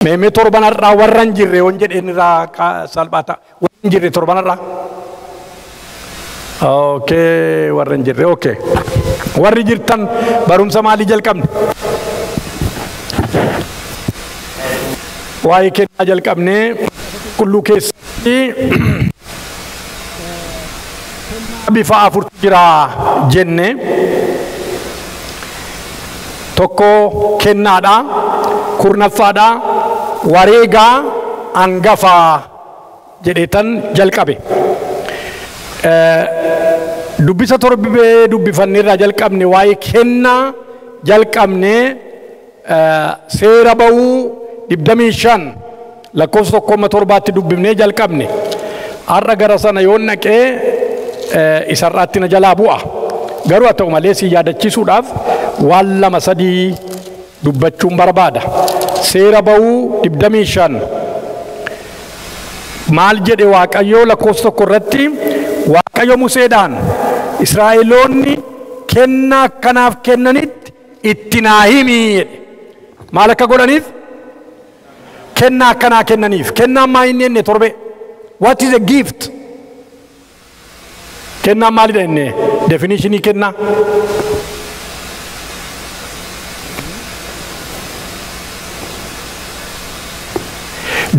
Meemee torbanarraa warra hin jirre yoon jedheen irraa salphaata. Warra hin jirre torbanarraa. Okay, warra hin jirre, okay. Warri jirtan barumsa maalii jalqabne? Waa'ee kennaa jalqabne qulqulluu keessatti bifa afurtu jira jenne. Tokko kennaadha, kurnaffaadha, wareegaa hangafaa jedheetan jalqabe. Dubbisa torbee dubbifanneerraa jalqabne waa'ee kennaa jalqabne seera ba'uu 25 lakkoofsa 1-7 dubbifnee jalqabne. Har'a gara sana yoon naqee isarraatti na jalaa bu'a. Garuu haa ta'u malee si yaadachiisuudhaaf waan lama sadii dubbachuun barbaada. Seera ba'uu 25 maal jedhe Waaqayyoo lakkoofsa 1 irratti? Waaqayyo Museedhaan Israa'eloonni kennaa akkanaaf kennanitti itti naa himi jedhe. Maal akka godhaniif? Kennaa akkanaa kennaniif. Kennaan maa inni enne torbe? What is a gift? Kennaan maalidha inni? Definitionii kennaa.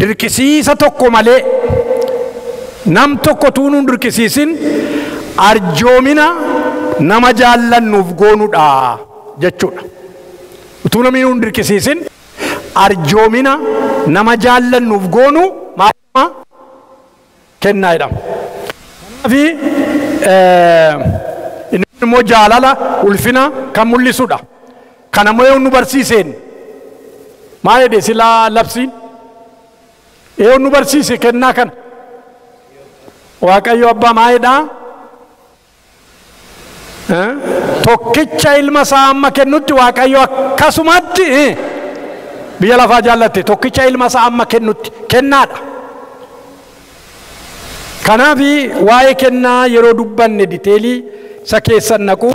Dirqisiisa tokko malee nam tokko tuunuun dirqisiisin arjoomina nama jaallannuuf goonuudha jechuudha. Utuu namni nuun dirqisiisin arjoomina nama jaallannuuf goonu maal kennaa jedhama. Kanaaf inni immoo jaalala ulfina kan mul'isudha. Kana immoo nu barsiiseen maal jedhe silaa labsiin? Eenyu nu barsiise kennaa kana? Waaqayyo abbaa maal jedhaa? Tokkicha ilma isaa amma kennutti Waaqayyo akkasumatti biyya lafaa jaallatte tokkicha ilma isaa amma kennutti kennaadha. Kanaaf waa'ee kennaa yeroo dubbanne diteelii isa keessan naquu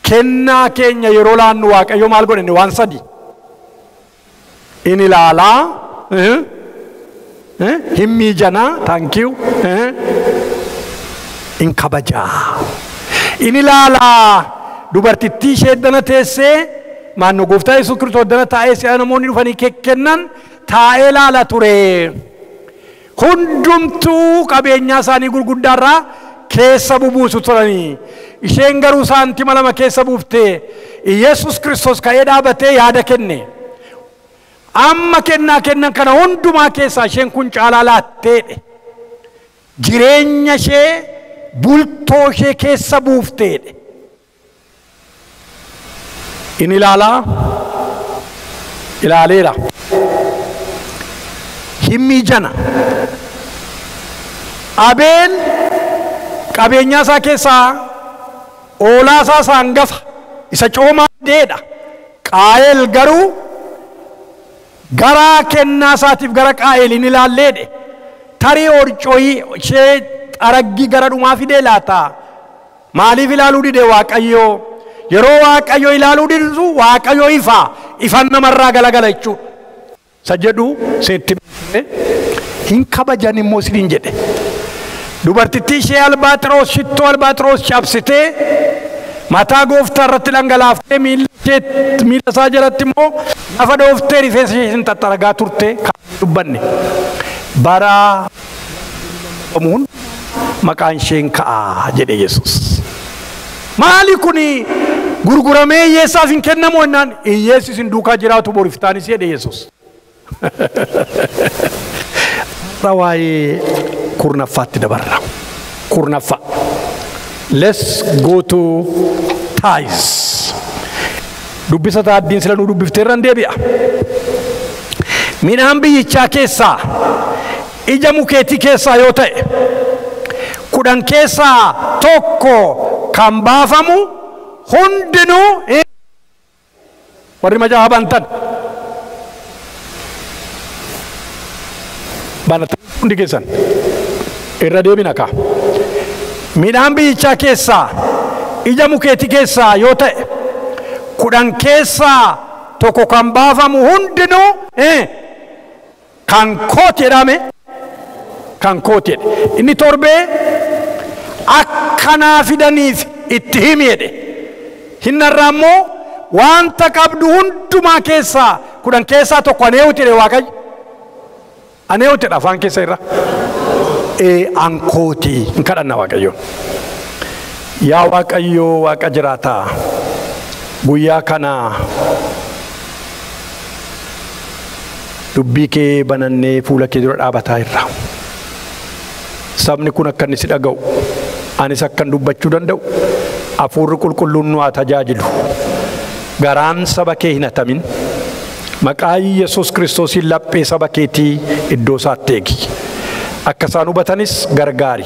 kennaa keenya yeroo laannu Waaqayyo maal godhenne waan sadi. Inni ilaalaa, hin miijanaa, thank you, hin kabajaa. Inni ilaalaa dubartittii ishee dana teessee maannoo gooftaa Yesuus Kiristoos dana taa'ee si'a namoonni dhufanii kennan taa'ee ilaala ture. Hundumtuu qabeenyaa isaanii gurguddaarraa keessa bubuusu turanii. Isheen garuu saantima 2 keessa buuftee Yesuus Kiristoos ka'ee dhaabatee yaada kenne. Amma kennaa kennan kana hundumaa keessaa isheen kun caalaa laatteedhe. Jireenya ishee bultoo ishee keessa buufteedhe. Inni ilaalaa ilaaleera. Hin miijana. Abeel qabeenyaa isaa keessaa oolaa isaa isa hangafa isa coomaa deedha. Qaayel garuu gara kennaa isaatiif gara Qaayel hin ilaalleedhe. Tarii horcooyii ishee xaraggii gara dhumaa fidee laata? Maaliif ilaaluu dide Waaqayyo? Yeroo Waaqayyo ilaaluu didu Waaqayyo ifa ifan namarraa galagala jechuudha. Isa jedhu seetti hin kabajan immoo isiniin jedhe. Dubartittii ishee albaaxiroos shittoo albaaxiroos cabsitee mataa gooftaa irratti dhangalaaftee miila isaa jalatti immoo lafa dhooftee rifeensa ishee hin tattaragaa turte kan dubbanne. Bara muun maqaan isheen ka'a jedhe Yesuus. Maali kuni gurguramee hiyyeessaaf hin kennamu jennaan hiyyeessi isin duukaa jiraatu boriftaanis jedhe Yesuus. Waa'ee kurnaffaatti dabarra. Kurnaffaa. Let's go to tithes. Dubbisa taaddiin sila nu dubbifteerra hin deebi'a. Midhaan biyyichaa keessaa ija mukeetii keessaa yoo ta'e 10 keessaa 1 kan baafamu hundinuu warri macaafa bantan banatan hundi keessan irra deebina kaa. Midhaan biyyichaa keessaa ija mukeetii keessaa yoo ta'e 10 keessaa tokko kan baafamu hundinuu kan kooti jedhame, kan kooti jedhe. Inni torbee akkanaa fidaniif itti himi jedhe. Hinnarraa immoo wanta qabdu hundumaa keessaa 10 keessaa tokko aneewuti jedhe Waaqayyo. Aneewuti jedha afaan keessa irra. An kooti hin kadhanna Waaqayyo. Yaa Waaqayyo Waaqa jiraataa, guyyaa kana dubbii kee banannee fuula kee dura dhaabataa irra. Sabni kun akka inni si dhaga'u, anis akkan dubbachuu danda'u, hafuurri qulqulluun nu haa tajaajilu. Garaan saba kee hin hatamin. Maqaa Yesuus Kiristoosiin laphee saba keetii iddoo isaatti eegi. Akka isaan hubatanis gargaari.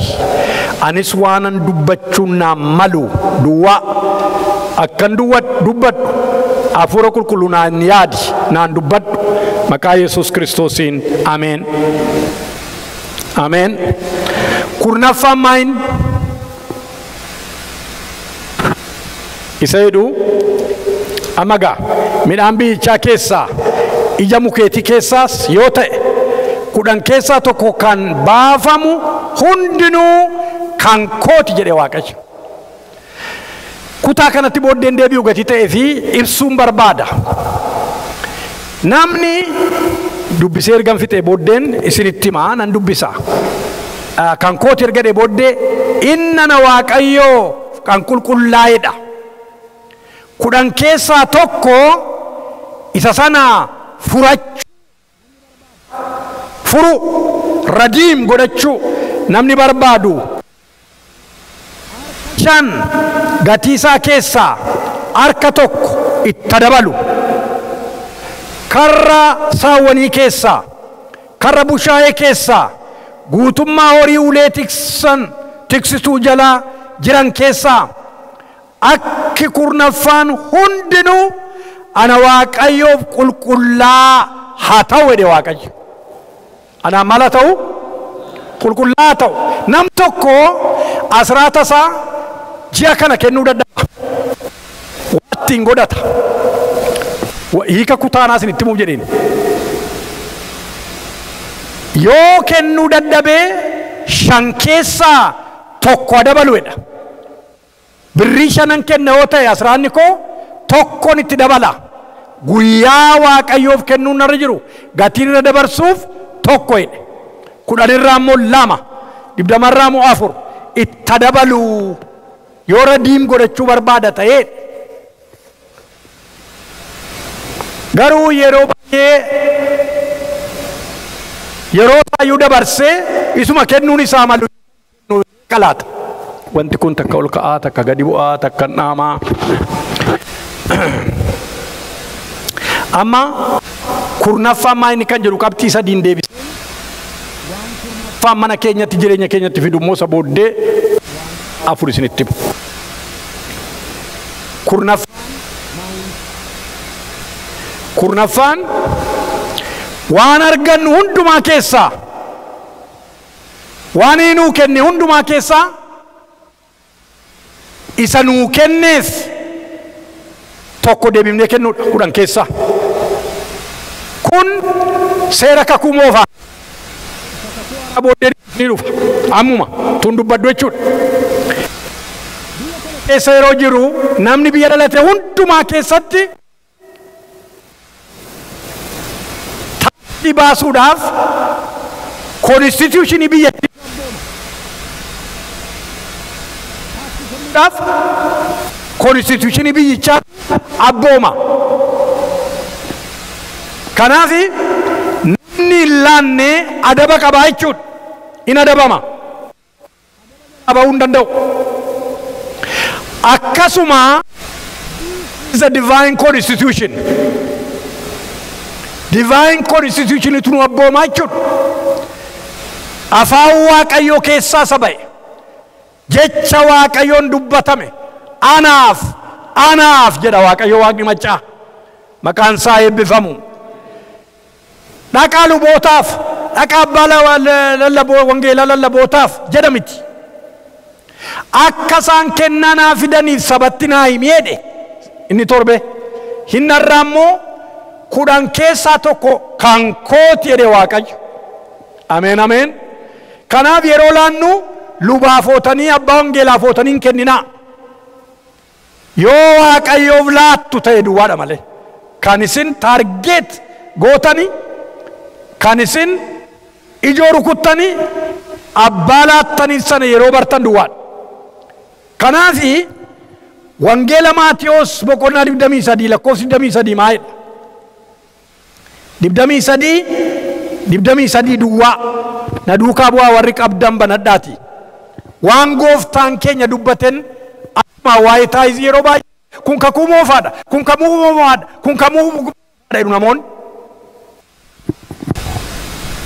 Anis waanan dubbachuun naan malu duwwaa akkan dubbadhu hafuura qulqulluu naan yaadi naan dubbadhu. Maqaa Yesuus Kiristoosiin ameen. Ameen. Kurnaffaan maayin? Isa jedhu amma gaa midhaan biyyichaa keessaa ija mukeetii keessaas yoo ta'e 10 keessaa tokko kan baafamu hundinuu kan kooti jedhe Waaqayyo. Kutaa kanatti booddeen deebi'u gatii ta'ee fi ibsuun barbaada. Namni dubbisee ergan fixee booddeen isinitti himaa nan dubbisa. Kan kooti erga jedhee booddee innana Waaqayyoo kan qulqullaa'edha. 10 keessaa tokko isa sana furachuu, furu radiim godhachuu namni barbaadu 5 gatii isaa keessaa harka tokko itti dabalu. Karra saawwanii keessaa, karra bushaayee keessaa, guutummaa horii ulee tiksituu jalaa jiran keessaa akki kurnaffaan hundinuu ana Waaqayyoof qulqullaa haa ta'u jedhe Waaqayyo. Ana mala ta'u? Qulqullaa ta'u. Nam tokko asraata isaa ji'a kana kennuu dadhaba. Wattiin godhata. Hiika kutaanaa isinitti himuuf jedheen. Yoo kennuu dadhabee 5 keessaa tokko dabalu jedha. Birrii 5 kenna yoo ta'e asraanni koo tokkoon itti dabala. Guyyaa Waaqayyoof kennuun narra jiru gatiin irra dabarsuuf tokko jedhe. 10 irraa immoo 2, 20 irraa immoo 4 itti dabalu. Yoo radiim godhachuu barbaada ta'ee. Garuu yeroo baay'ee yeroo taayyuu dabarsee isuma kennuun isaa malu qalaata. Wanti kun takka ol ka'aa, takka gadi bu'aa, takka dhaamaa. Amma kurnaffaan maa inni kan jedhu qabxii sadiin deebisa. Kurnaffaan mana keenyatti jireenya keenyatti fidu immoo isa booddee 4 isinitti himu. Kurnaffaan waan argannu hundumaa keessaa, waan inni nuu kenne hundumaa keessaa isa nuu kenneef tokko deebifnee kennuudha 10 keessaa. Kun seera kakuu moofaa. Booddee ni dhufa. Ammuma tun dubbaddu jechuudha. Keessa yeroo jiru namni biyya dhalate hundumaa keessatti taaksii baasuudhaaf konstituushinii biyyattii konstituushinii biyyichaa abbooma. Kanaaf namni hin laanne adaba qabaa jechuudha. In adabama. Aba'uu hin danda'u. Akkasuma is a divine constitution. Divine constitution itu nu abboomaa jechuudha. Afaan Waaqayyoo keessaa isa ba'e. Jecha Waaqayyoon dubbatame. Anaaf, anaaf jedha Waaqayyo Waaqni maccaa. Maqaan isaa eebbifamu. Dhaqaa lubootaaf, dhaqaa abbaa wangeelaa lallabootaaf jedha miti. Akka isaan kennaa naa fidaniif sabatti naa himi jedhe. Inni torbe. Hinnarraa immoo 10 keessaa 1 kan kooti jedhe Waaqayyo. Ameen ameen. Kanaaf yeroo laannu lubaa footanii abbaa wangeelaa footanii hin kenninaa. Yoo Waaqayyoof laattu ta'e duwwaadha malee. Kan isin taargeet gootanii, kan isin ijoo rukuttanii abbaa laattaniif sana yeroo bartan duwwaadha. Kanaafi wangeela Maatiyos boqonnaa 23 lakkoofsa 23 maalidha? 23 23 duwwaa na duukaa bu'aa warri qabdan banadhaati. Waan gooftaan keenya dubbaten akkuma waa'ee taayizii yeroo baay'ee kun kakuu moofaadha, kun kakuu moofaadha, kun kakuu moofaadha jedhu namoonni.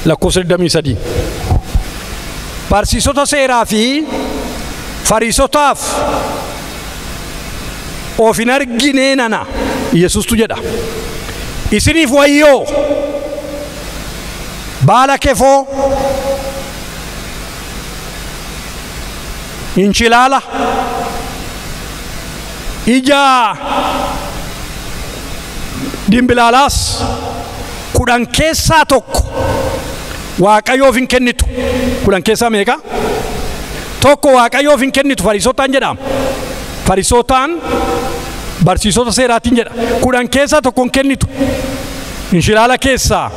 Lakkoofsa 23. Barsiisota seeraa fi Fariisotaaf of hin arginee nana Yesuustu jedha. Isiniif wayyoo baala kefoo inchilaala ija dimbilaalaas 10 keessaa 1 Waaqayyoof hin kennitu. 10 keessaa meeqa? 1 Waaqayyoof hin kennitu Fariisotaan jedhama. Fariisotaan barsiisota seeraatiin jedha. 10 keessaa 1 hin kennitu. Inchilaala keessaa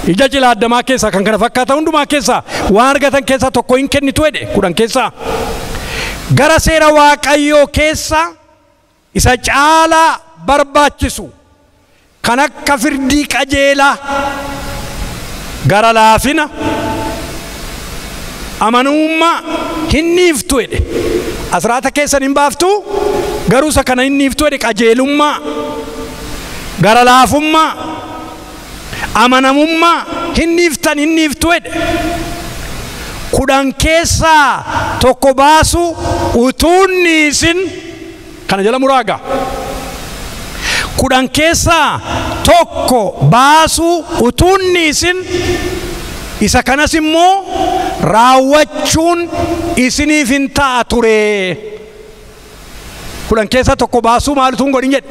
ija cilaaddamaa keessaa kan kana fakkaatan hundumaa keessaa waan argatan keessaa 1 hin kennitu jedhe 10 keessaa. Gara seera Waaqayyoo keessa isa caalaa barbaachisu kan akka firdii qajeelaa gara laafina amanummaa hin dhiiftu jedhe. Asraata keessan hin baaftu garuu isa kana hin dhiiftu jedhe. Qajeelummaa, gara laafummaa, amanamummaa hin dhiiftan hin dhiiftu jedhe. 10 keessaa 1 baasu utuu hin dhiisin kana jala muraaga. 10 keessaa 1 baasu utuu hin dhiisin isa kanas immoo raawwachuun isiniif hin ta'a ture. 10 keessaa 1 baasuu maal utuu hin godhin jedhe.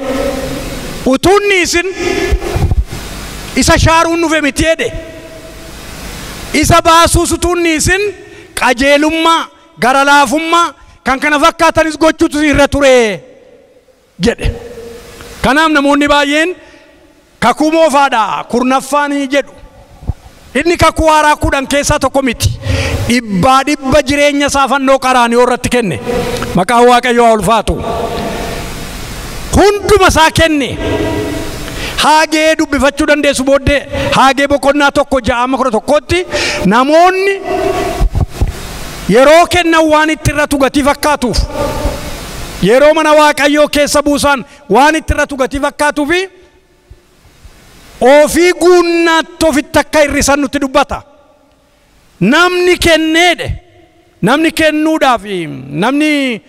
Utuu hin dhiisin isa shaaruun dhufe miti jedhe. Isa baasuus utuu hin dhiisin qajeelummaa, gara laafummaa kan kana fakkaatanis gochuutu irra ture jedhe. Kanaaf namoonni baay'een kakuu moofaadha kurnaffaanii jedhu. Inni kakuu haaraa 10 keessaa 1 miti. 100% jireenya isaa fannoo qaraanioo irratti kenne. Maqaan Waaqayyoo haa ulfaatu. Hunduma isaa kenne. Haagee dubbifachuu dandeessu booddee Haagee boqonnaa 1 6 11tti namoonni yeroo kennan waan itti irratu gatii fakkaatuuf yeroo mana Waaqayyoo keessa buusan waan itti irratu gatii fakkaatuuf ofii guunnaatti ofitti akka hir'isan nutti dubbata. Namni kenneedhe, namni kennuudhaaf namni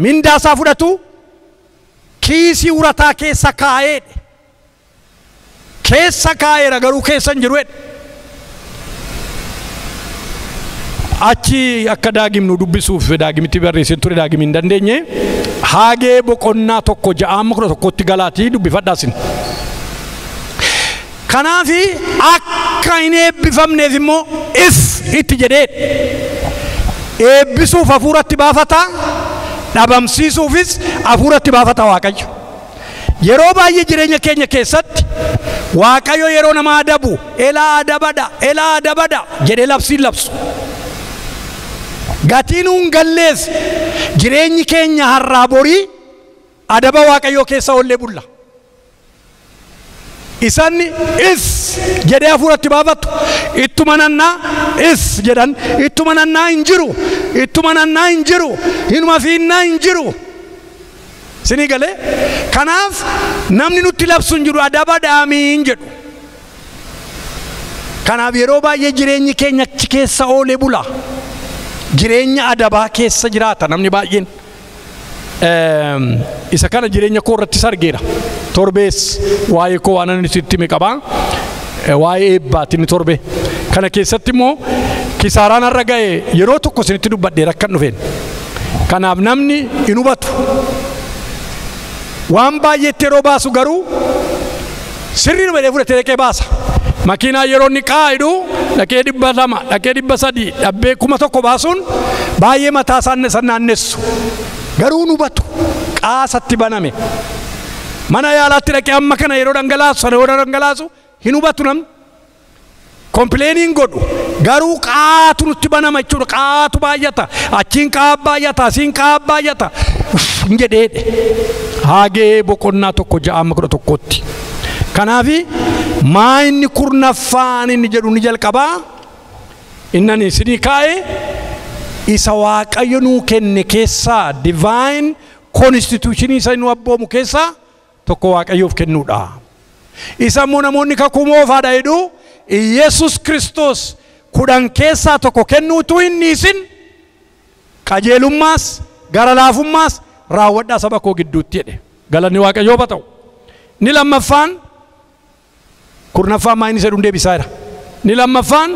mindaa isaa fudhatu kiisii urataa keessa kaa'eedhe. Keessa kaa'eera garuu keessa hin jiru jedhe. Achi akka daagimnu dubbisuuf daagimitti barreessin ture daagimi hin dandeenye. Haagee boqonnaa 1 6 11tti galaatii dubbifadhaasin. Kanaafi akka hin eebbifamneef immoo if itti jedhee eebbisuuf hafuuratti baafata, dhabamsiisuufis hafuuratti baafata Waaqayyo. Yeroo baay'ee jireenya keenya keessatti Waaqayyo yeroo nama adabu elaa adabada elaa adabada jedhee labsiin labsu. Gatiin nuun galleef jireenyi keenya har'aa borii adaba Waaqayyoo keessa oollee bulla. Isanni is jedhee hafuuratti baafatu ittuma nannaa is jedhan ittuma nannaa hin jiru ittuma nannaa hin jiru hinuma fiinnaa hin jiru. Sinii galee kanaaf namni nutti labsu hin jiru adaba dhaamiin jedhu. Kanaaf yeroo baay'ee jireenyi keenya achi keessa oolee bula. Jireenya adabaa keessa jiraata namni baay'een. Isa kana jireenya koo irrattis argeera. Torbees waa'ee koo waan inni sitti hime qaba. Waa'ee eebbaati inni torbe. Kana keessatti immoo kisaaraan har'a ga'e yeroo tokko isinitti dubbadheera akkan dhufeen. Kanaaf namni hin hubatu. Waan baay'eetti yeroo baasu garuu Sirrii dhuma fudhatee dhaqee baasa. Makiinaa yeroo inni qaayidu dhaqee 200 dhaqee 300 dhabbee 1000 baasuun baay'ee mataa isaan naannessu. Garuu nu hubatu qaasatti baname. Mana yaalaatti dhaqee amma kana yeroo dhangalaasu sana yeroo dhangalaasu hin hubatu namni. Kompileeniin godhu garuu qaatu nutti banama jechuudha. Qaatu baay'ata, achiin qaa baay'ata, asiin qaa baay'ata hin jedheedhe. Haagee boqonnaa 1:6-11tti. Kanaafi maa inni kurnaffaan inni jedhu ni jalqabaa. Inni isinii kaa'e isa Waaqayyo nuu kenne keessaa divine constitution isa nu abboomu keessaa tokko Waaqayyoof kennuudha. Isa immoo namoonni kakuu moofaadha jedhu. Iyesus Kiristoos 10 keessaa tokko kennuutu inni isin qajeelummaas gara laafummaas raawwadhaa saba koo gidduutti jedhe. Galanni Waaqayyoof haa ta'u. Ni lammaffaan kurnaffaan maa inni jedhu deebisaa jira. Ni lammaffaan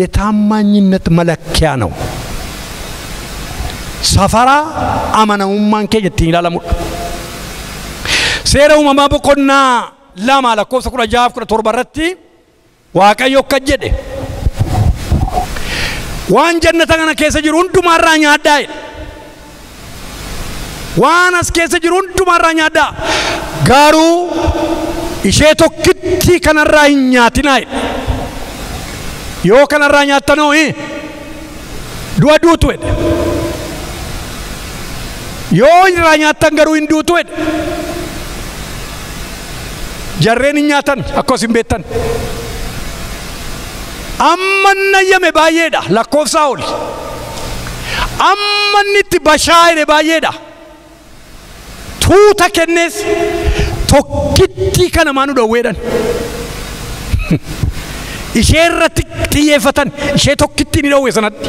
የታማኝነት መለኪያ ነው። ሰፈራ amanamummaan keenya ittiin ilaalamudha. Seera uumamaa boqonnaa 2 lakkoofsa 16 17 irratti Waaqayyo akka jedhe waan jannata kana keessa jiru hundumaarraa nyaadhaa jedhe. Waan as keessa jiru hundumaarraa nyaadhaa, garuu ishee tokkittii kanarraa hin nyaatinaa jedhe. Yoo kanarraa nyaattanoo du'a duutu jedhe. Yoo irraa nyaattan garuu hin duutu jedhe. Jarreen hin nyaatan akka isin beektan. Amma nayyame baay'eedha lakkoofsaa oli. Amma inni itti bashaa'e baay'eedha. Tuuta kennees tokkittii kana maanu dhowweedhan. Ishee irratti xiyyeeffatan ishee tokkittii ni dhowwe sanatti.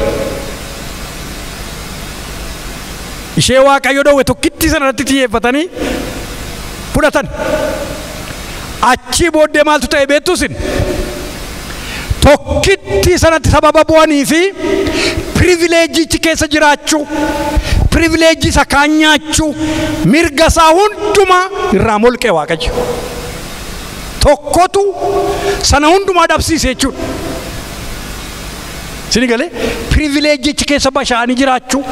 Ishee Waaqayyo dhowwe tokkittii sanatti xiyyeeffatanii fudhatan. Achii booddee maaltu ta'e beektu isin? Tokkittii sanatti sababa bu'anii fi pirivileejichi keessa jiraachuu, pirivileejii isa kaan nyaachuu, mirga isaa hundumaa irraa molqee Waaqayyo. Tokkotu sana hundumaa dhabsiise jechuudha. Isin galee pirivileejichi keessa bashaanii jiraachuu,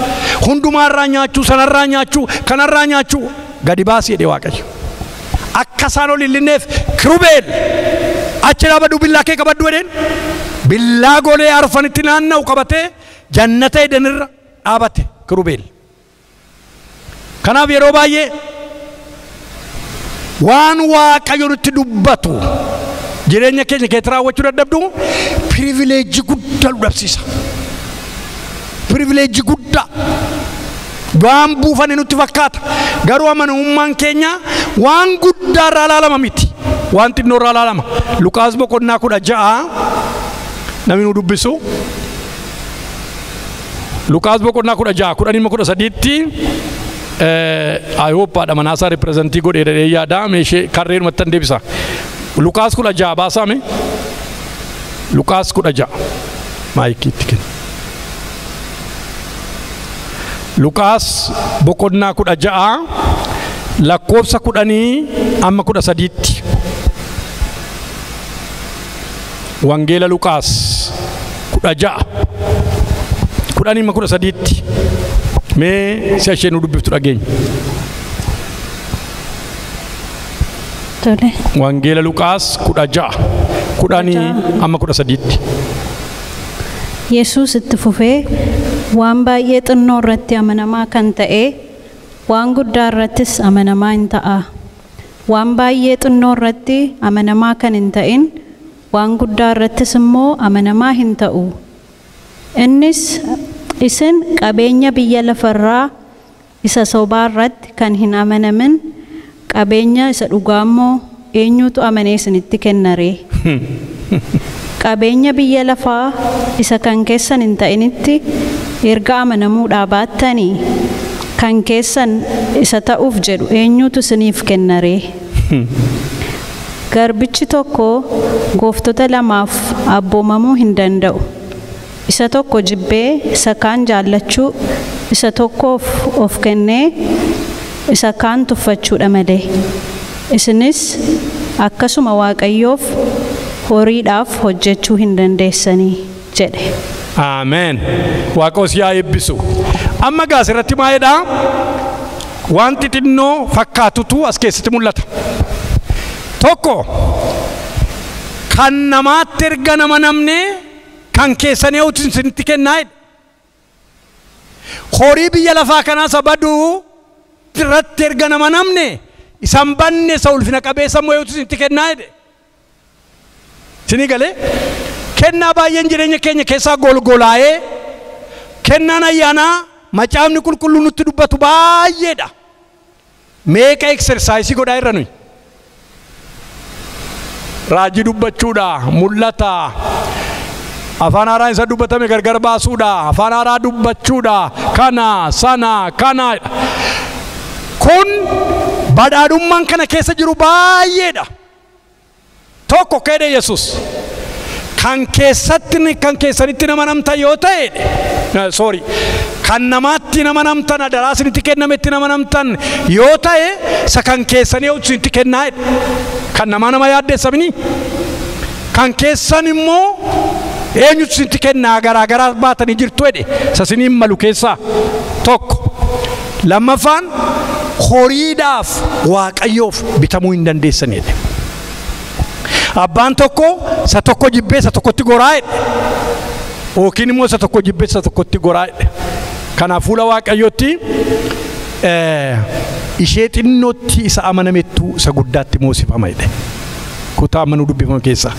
hundumaarraa nyaachuu, sanarraa nyaachuu, kanarraa nyaachuu gadi baasii jedhe Waaqayyo. Akka isaan ol hin linneef kirubeel achi dhaabadhu billaa kee qabadhu jedheen billaa golee arfanitti naanna'u qabatee jannata Edenirra dhaabate kirubeel. Kanaaf yeroo baay'ee waan Waaqayyo nutti dubbatu jireenya keenya keessatti raawwachuu dadhabdu pirivileejii guddaa nu dhabsiisa. Pirivileejii guddaa waan buufane nutti fakkaata. Garuu amanamummaan keenya waan guddaa irraa ilaalama miti, waan xinnoo irraa ilaalama. Luqaas boqonnaa 16 namni nu dubbisu. Luqaas boqonnaa 16 10-13tti Ayyooppaadha manaasaa ripirezentii godhee dhadhee yaada meeshee karreenumatti tan deebisa. Luqaas 16 baasaame. Luqaas 16 maayikiitti kenna. Luqaas boqonnaa 16 lakkoofsa 10 amma 13tti. Wangeela Luqaas 16 10 amma 13tti. Mee si'a ishee nu dubbiftu dhageenya. Tole. Wangeela Luqaas 16 10 amma 13tti. Yesuus itti fufee waan baay'ee xinnoo irratti amanamaa kan ta'e waan guddaa irrattis amanamaa hin ta'a. Waan baay'ee xinnoo irratti amanamaa kan hin ta'in waan guddaa irrattis immoo amanamaa hin ta'u. Innis isin qabeenya biyya lafarraa isa sobaa irratti kan hin amanamin qabeenya isa dhugaa immoo eenyutu amanee isinitti kenna ree? Qabeenya biyya lafaa isa kan keessan hin ta'initti erga amanamuudhaa baattanii kan keessan isa ta'uuf jedhu eenyutu isiniif kenna ree? Garbichi tokko gooftota lamaaf abboomamuu hin danda'u. Isa tokko jibbee isa kaan jaallachuu, isa tokkoof of kennee isa kaan tuffachuudha malee. Isinis Akkasuma Waaqayyoof horiidhaaf hojjechuu hin dandeessanii jedhe. Ameen. Waaqoo si haa eebbisu. Amma gaa asirratti maalidhaa? Wanti xinnoo fakkaatutu as keessatti mul'ata. Tokko kan namaatti erga nama namne kan keessanii hojii isinitti kennaa jedhe. Horii biyya lafaa kanaa isa baduu irratti erga nama namne isan banne isa ulfina qabeessa immoo hojii isinitti kennaa jedhe. Isinii galee kennaa baay'een jireenya keenya keessaa golgolaa'ee kennaan ayyaanaa macaafni qulqulluun nutti dubbatu baay'eedha. Meeqa eksersaayisii godhaa irra nuyi? Raajii dubbachuudha, mul'ata. Afaan haaraan isa dubbatame gargar baasuudha, afaan haaraa dubbachuudha, kana, sana, kana. Kun badhaadhummaan kana keessa jiru baay'eedha. Tokko keedhe Yesuus. Kan keessatti kan keessanitti nama namtan yoo ta'e, sorry, kan namaatti nama namtan adaraa isinitti kennametti nama namtan yoo ta'e isa kan keessanii yoo isinitti kennaa jedhe. Kan namaa nama yaaddeessamini. Kan keessan immoo eenyutu isinitti kennaa garaa garaa baatanii jirtu jedhe isa isiniin malu keessaa tokko. Lammaffaan horiidhaaf Waaqayyoof bitamuu hin dandeessan jedhe. Abbaan tokko isa tokko jibbee isa tokkotti goraa jedhe. Yookiin immoo isa tokko jibbee isa tokkotti goraa jedhe. Kanaaf fuula Waaqayyootti ishee xinnootti isa amanamettu isa guddaatti moosifama jedhe. Kutaa amma nu dubbifama keessa.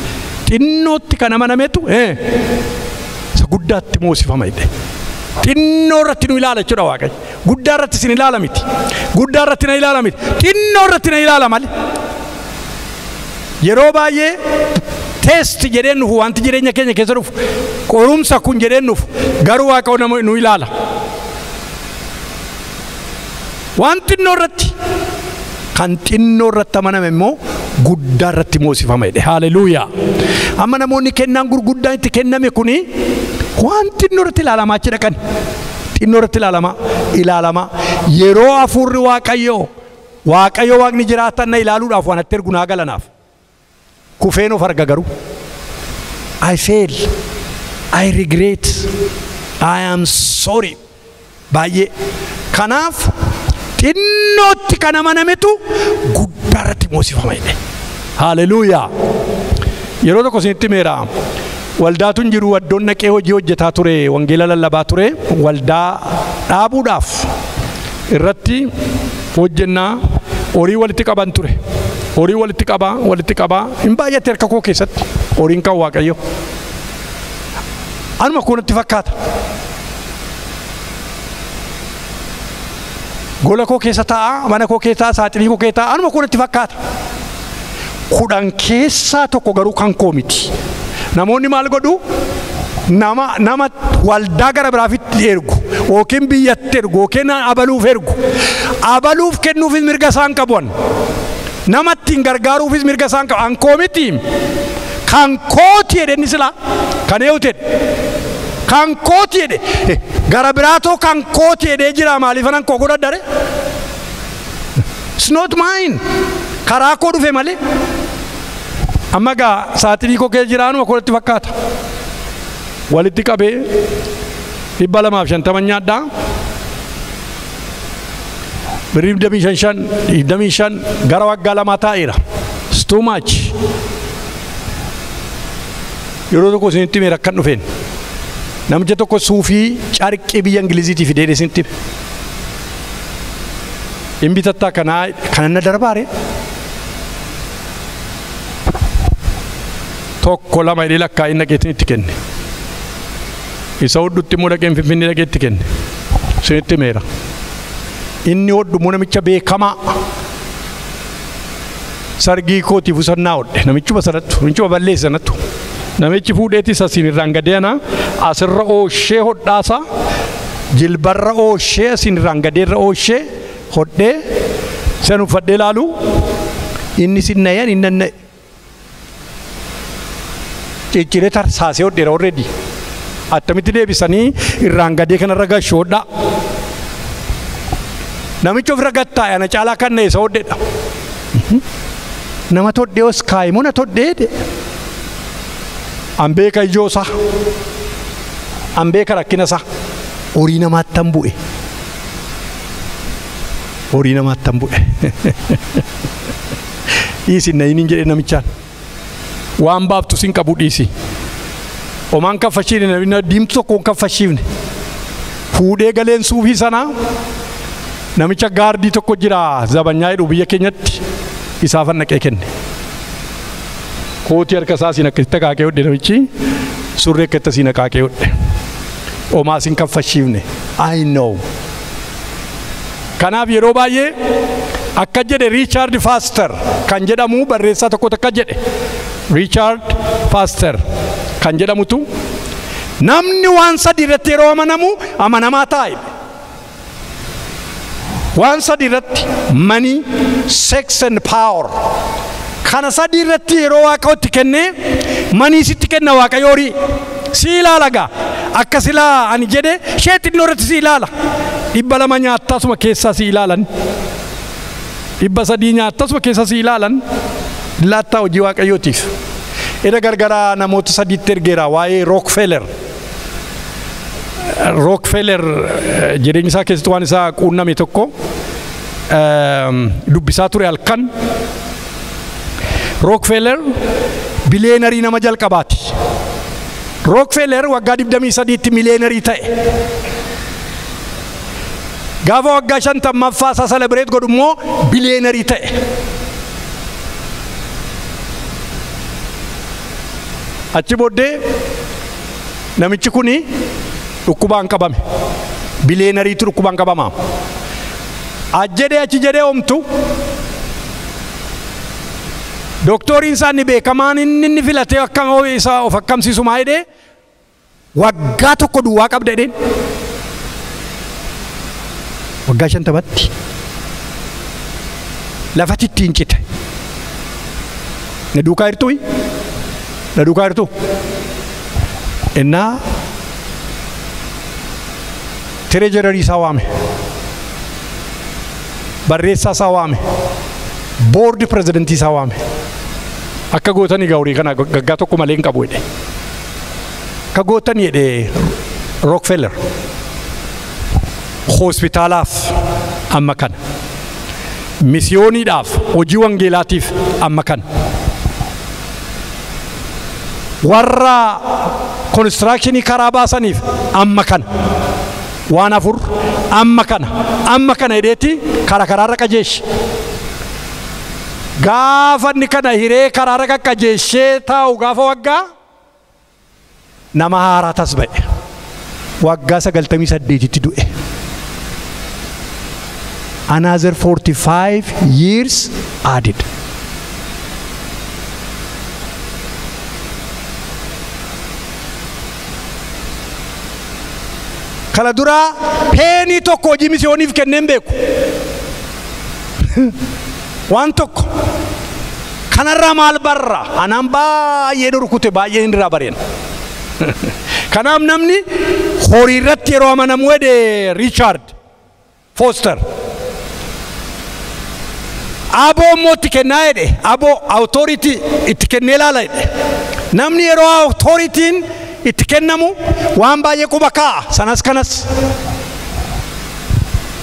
Xinnootti kan amanametu isa guddaatti moosifama jedhe. Xinnoo irratti nu ilaala jechuudha Waaqayyo. Guddaa irratti isin ilaala miti. Guddaa irratti na ilaala miti. Xinnoo irratti na ilaala malee. Yeroo baay'ee test jedheen dhufu wanti jireenya keenya keessa dhufu qorumsa kun jedheen dhufu garuu Waaqayyo nama nu ilaala. Waan xinnoo irratti kan xinnoo irratti amaname immoo guddaa irratti moosifama jedhe. Haleluuyaa. Amma namoonni kennaan gurguddaan itti kenname kuni waan xinnoo irratti ilaalamaa achi dhaqan. Xinnoo irratti ilaalamaa ilaalamaa yeroo hafuurri Waaqayyoo Waaqayyo Waaqni jiraatan na ilaaluudhaaf waan atti ergu naa galanaaf. Kufeen of arga garuu. I fail. I regret. I am sorry. Baay'ee. Kanaaf xinnootti kan amanametu guddaa irratti moosifama jedhe. Haleluuyaa. Yeroo tokko isinitti himeera. Waldaatu hin jiru iddoon naqee hojii hojjetaa ture wangeela lallabaa ture waldaa dhaabuudhaaf irratti hojjennaa horii walitti qaban ture. Horii walitti qabaa walitti qabaa hin baay'ate harka koo keessatti horiin kan Waaqayyo. Anuma kunatti fakkaata. Gola koo keessa taa'a, mana koo keessa taa'a, saaxinii koo keessa taa'a, anuma kunatti fakkaata. 10 keessaa tokko garuu kan koo miti. Namoonni maal godhu? Nama waldaa gara biraafitti ergu yookiin biyyatti ergu yookiin abaluuf ergu. Abaluuf kennuufis mirga isaan qabu. Nama ittiin gargaaruufis mirga isaan qabu. An koo miti. Kan kooti jedhe inni silaa. Kan eewuti jedhe. Kan kooti jedhe. Gara biraatoo kan kooti jedhee jira maaliif anan koo godhadha? It's not mine. Karaa koo dhufe malee. Amma gaa saaxinii koo keessa jiraanuma koolatti fakkaata. Walitti qabee 250 nyaadhaa. Birrii 25 25 gara waggaa 2 taa'eera. It's too much. Yeroo tokko isinitti hime rakkan dhufeen. Namicha tokko suufii carqii biyya Ingiliziitii fidee isinitti hime. Hin bitattaa kanaa kana na darbaare. Tokko lama jedhee lakkaa'in dhaqeetiin itti kenne. Isa hodhutti immoo dhaqeen Finfinnee dhaqee itti kenne. Isinitti himeera. Inni hodhu immoo namicha beekamaa. Sargii kootiif usannaa hodhe. Namichuma sanattu, namichuma balleesse sanattu. Namichi fuudheetis asiin irraan gadee ana asirra ooshee hodhaasa jilbarra ooshee asiin irraan gadeerra ooshee hodhee san uffadhee ilaalu inni sinnayaan inni nanna'e. Cicciree tarsaasee hodheera already. Attamitti deebisanii irraan gadee kanarra gashuu hodhaa. Namichi ofirra gattaa'e ana caalaa kan na'e isa hodheedha. Nama todhee os kaa'e moo na todhee jedhe. An beeka ijoo isaa. An beeka rakkina isaa. Horii namaattan bu'e. Horii namaattan bu'e. Dhiisi na inni jedhe namichaan. Waan baaftu sin qabu dhiisi. Omaan kaffashiifne namni diimtuu tokko hin kaffashiifne. Fuudhee galeen suufii sanaa namicha gaardii tokko jira zabanyaa jedhu biyya keenyatti isaafan naqee kenne. Kootii harka isaa siin akkasitti haqaaqee hodhe namichi surree akkasitti siin haqaaqee hodhe. Omaa sin kaffashiifne. I know. Kanaaf yeroo baay'ee akka jedhe Richard Foster kan jedhamu barreessaa tokkotu akka jedhe. Richard Foster kan jedhamutu namni waan sadii irratti yeroo amanamu amanamaa ta'a. Waan sadii irratti money, sex and power. Kana sadii irratti yeroo Waaqayyotti kennee money sitti kenna Waaqayyo horii. Si ilaala gaa. Akka silaa ani jedhe ishee xinnoo irratti si ilaala. 200 nyaattasuma keessaa si ilaalan. 300 nyaattasuma keessaa si ilaalan. Laattaa hojii Waaqayyootiif. Eda gargaraa namoota sadiitti ergeera waa'ee Rockefeller. Rockefeller jireenya isaa keessatti waan isaa quunname tokko dubbisaa ture halkan. Rockefeller biliyeenarii nama jalqabaati. Rockefeller waggaa 23tti miliyeenarii ta'e. Gaafa waggaa 50ffaa isaa celebrate godhu immoo biliyeenarii ta'e. Achi booddee namichi kuni dhukkubaan qabame. Biliyeenariitu dhukkubaan qabama. Ajjedhee achi jedhee omtu. Doktoriin isaa inni beekamaan inni filatee akkam isaa of akkamsiisu maa jedhee waggaa tokko duwwaa qabda jedheen. Waggaa 50tti lafatti ittiin cite. Na duukaa jirtuu? Na duukaa jirtuu? Innaa treasurer isaa waame. Barreessaa isaa waame. Boordi pirezidantii isaa waame. Akka gootanii egaa horii kana gaggaa tokko malee hin qabu jedhe. Akka gootanii jedhe Rockefeller. Hospitaalaaf amma kana. Misiyooniidhaaf hojii wangeelaatiif amma kana. Warra konistirakshinii karaa baasaniif amma kana. Waan afur amma kana. Amma kana jedheeti karaa karaarra qajeeshe. Gaafa inni kana hiree karaarra qaqqajeeshee taa'u gaafa waggaa nama haaraa tas ba'e. Waggaa 98tti du'e. Another 45 years added. Kana dura peenii tokko hojii misiyooniif kenneen beeku. Waan tokko. Kanarraa maal barra? Anaan baay'ee rukute baay'ee irraa bareen. Kanaaf namni horii irratti yeroo amanamu jedhe Richard Foster. Aboo immoo itti kennaa jedhe. Aboo authority itti kennee ilaala jedhe. Namni yeroo authoritiin itti kennamu waan baay'ee quba kaa'a. Sanas kanas.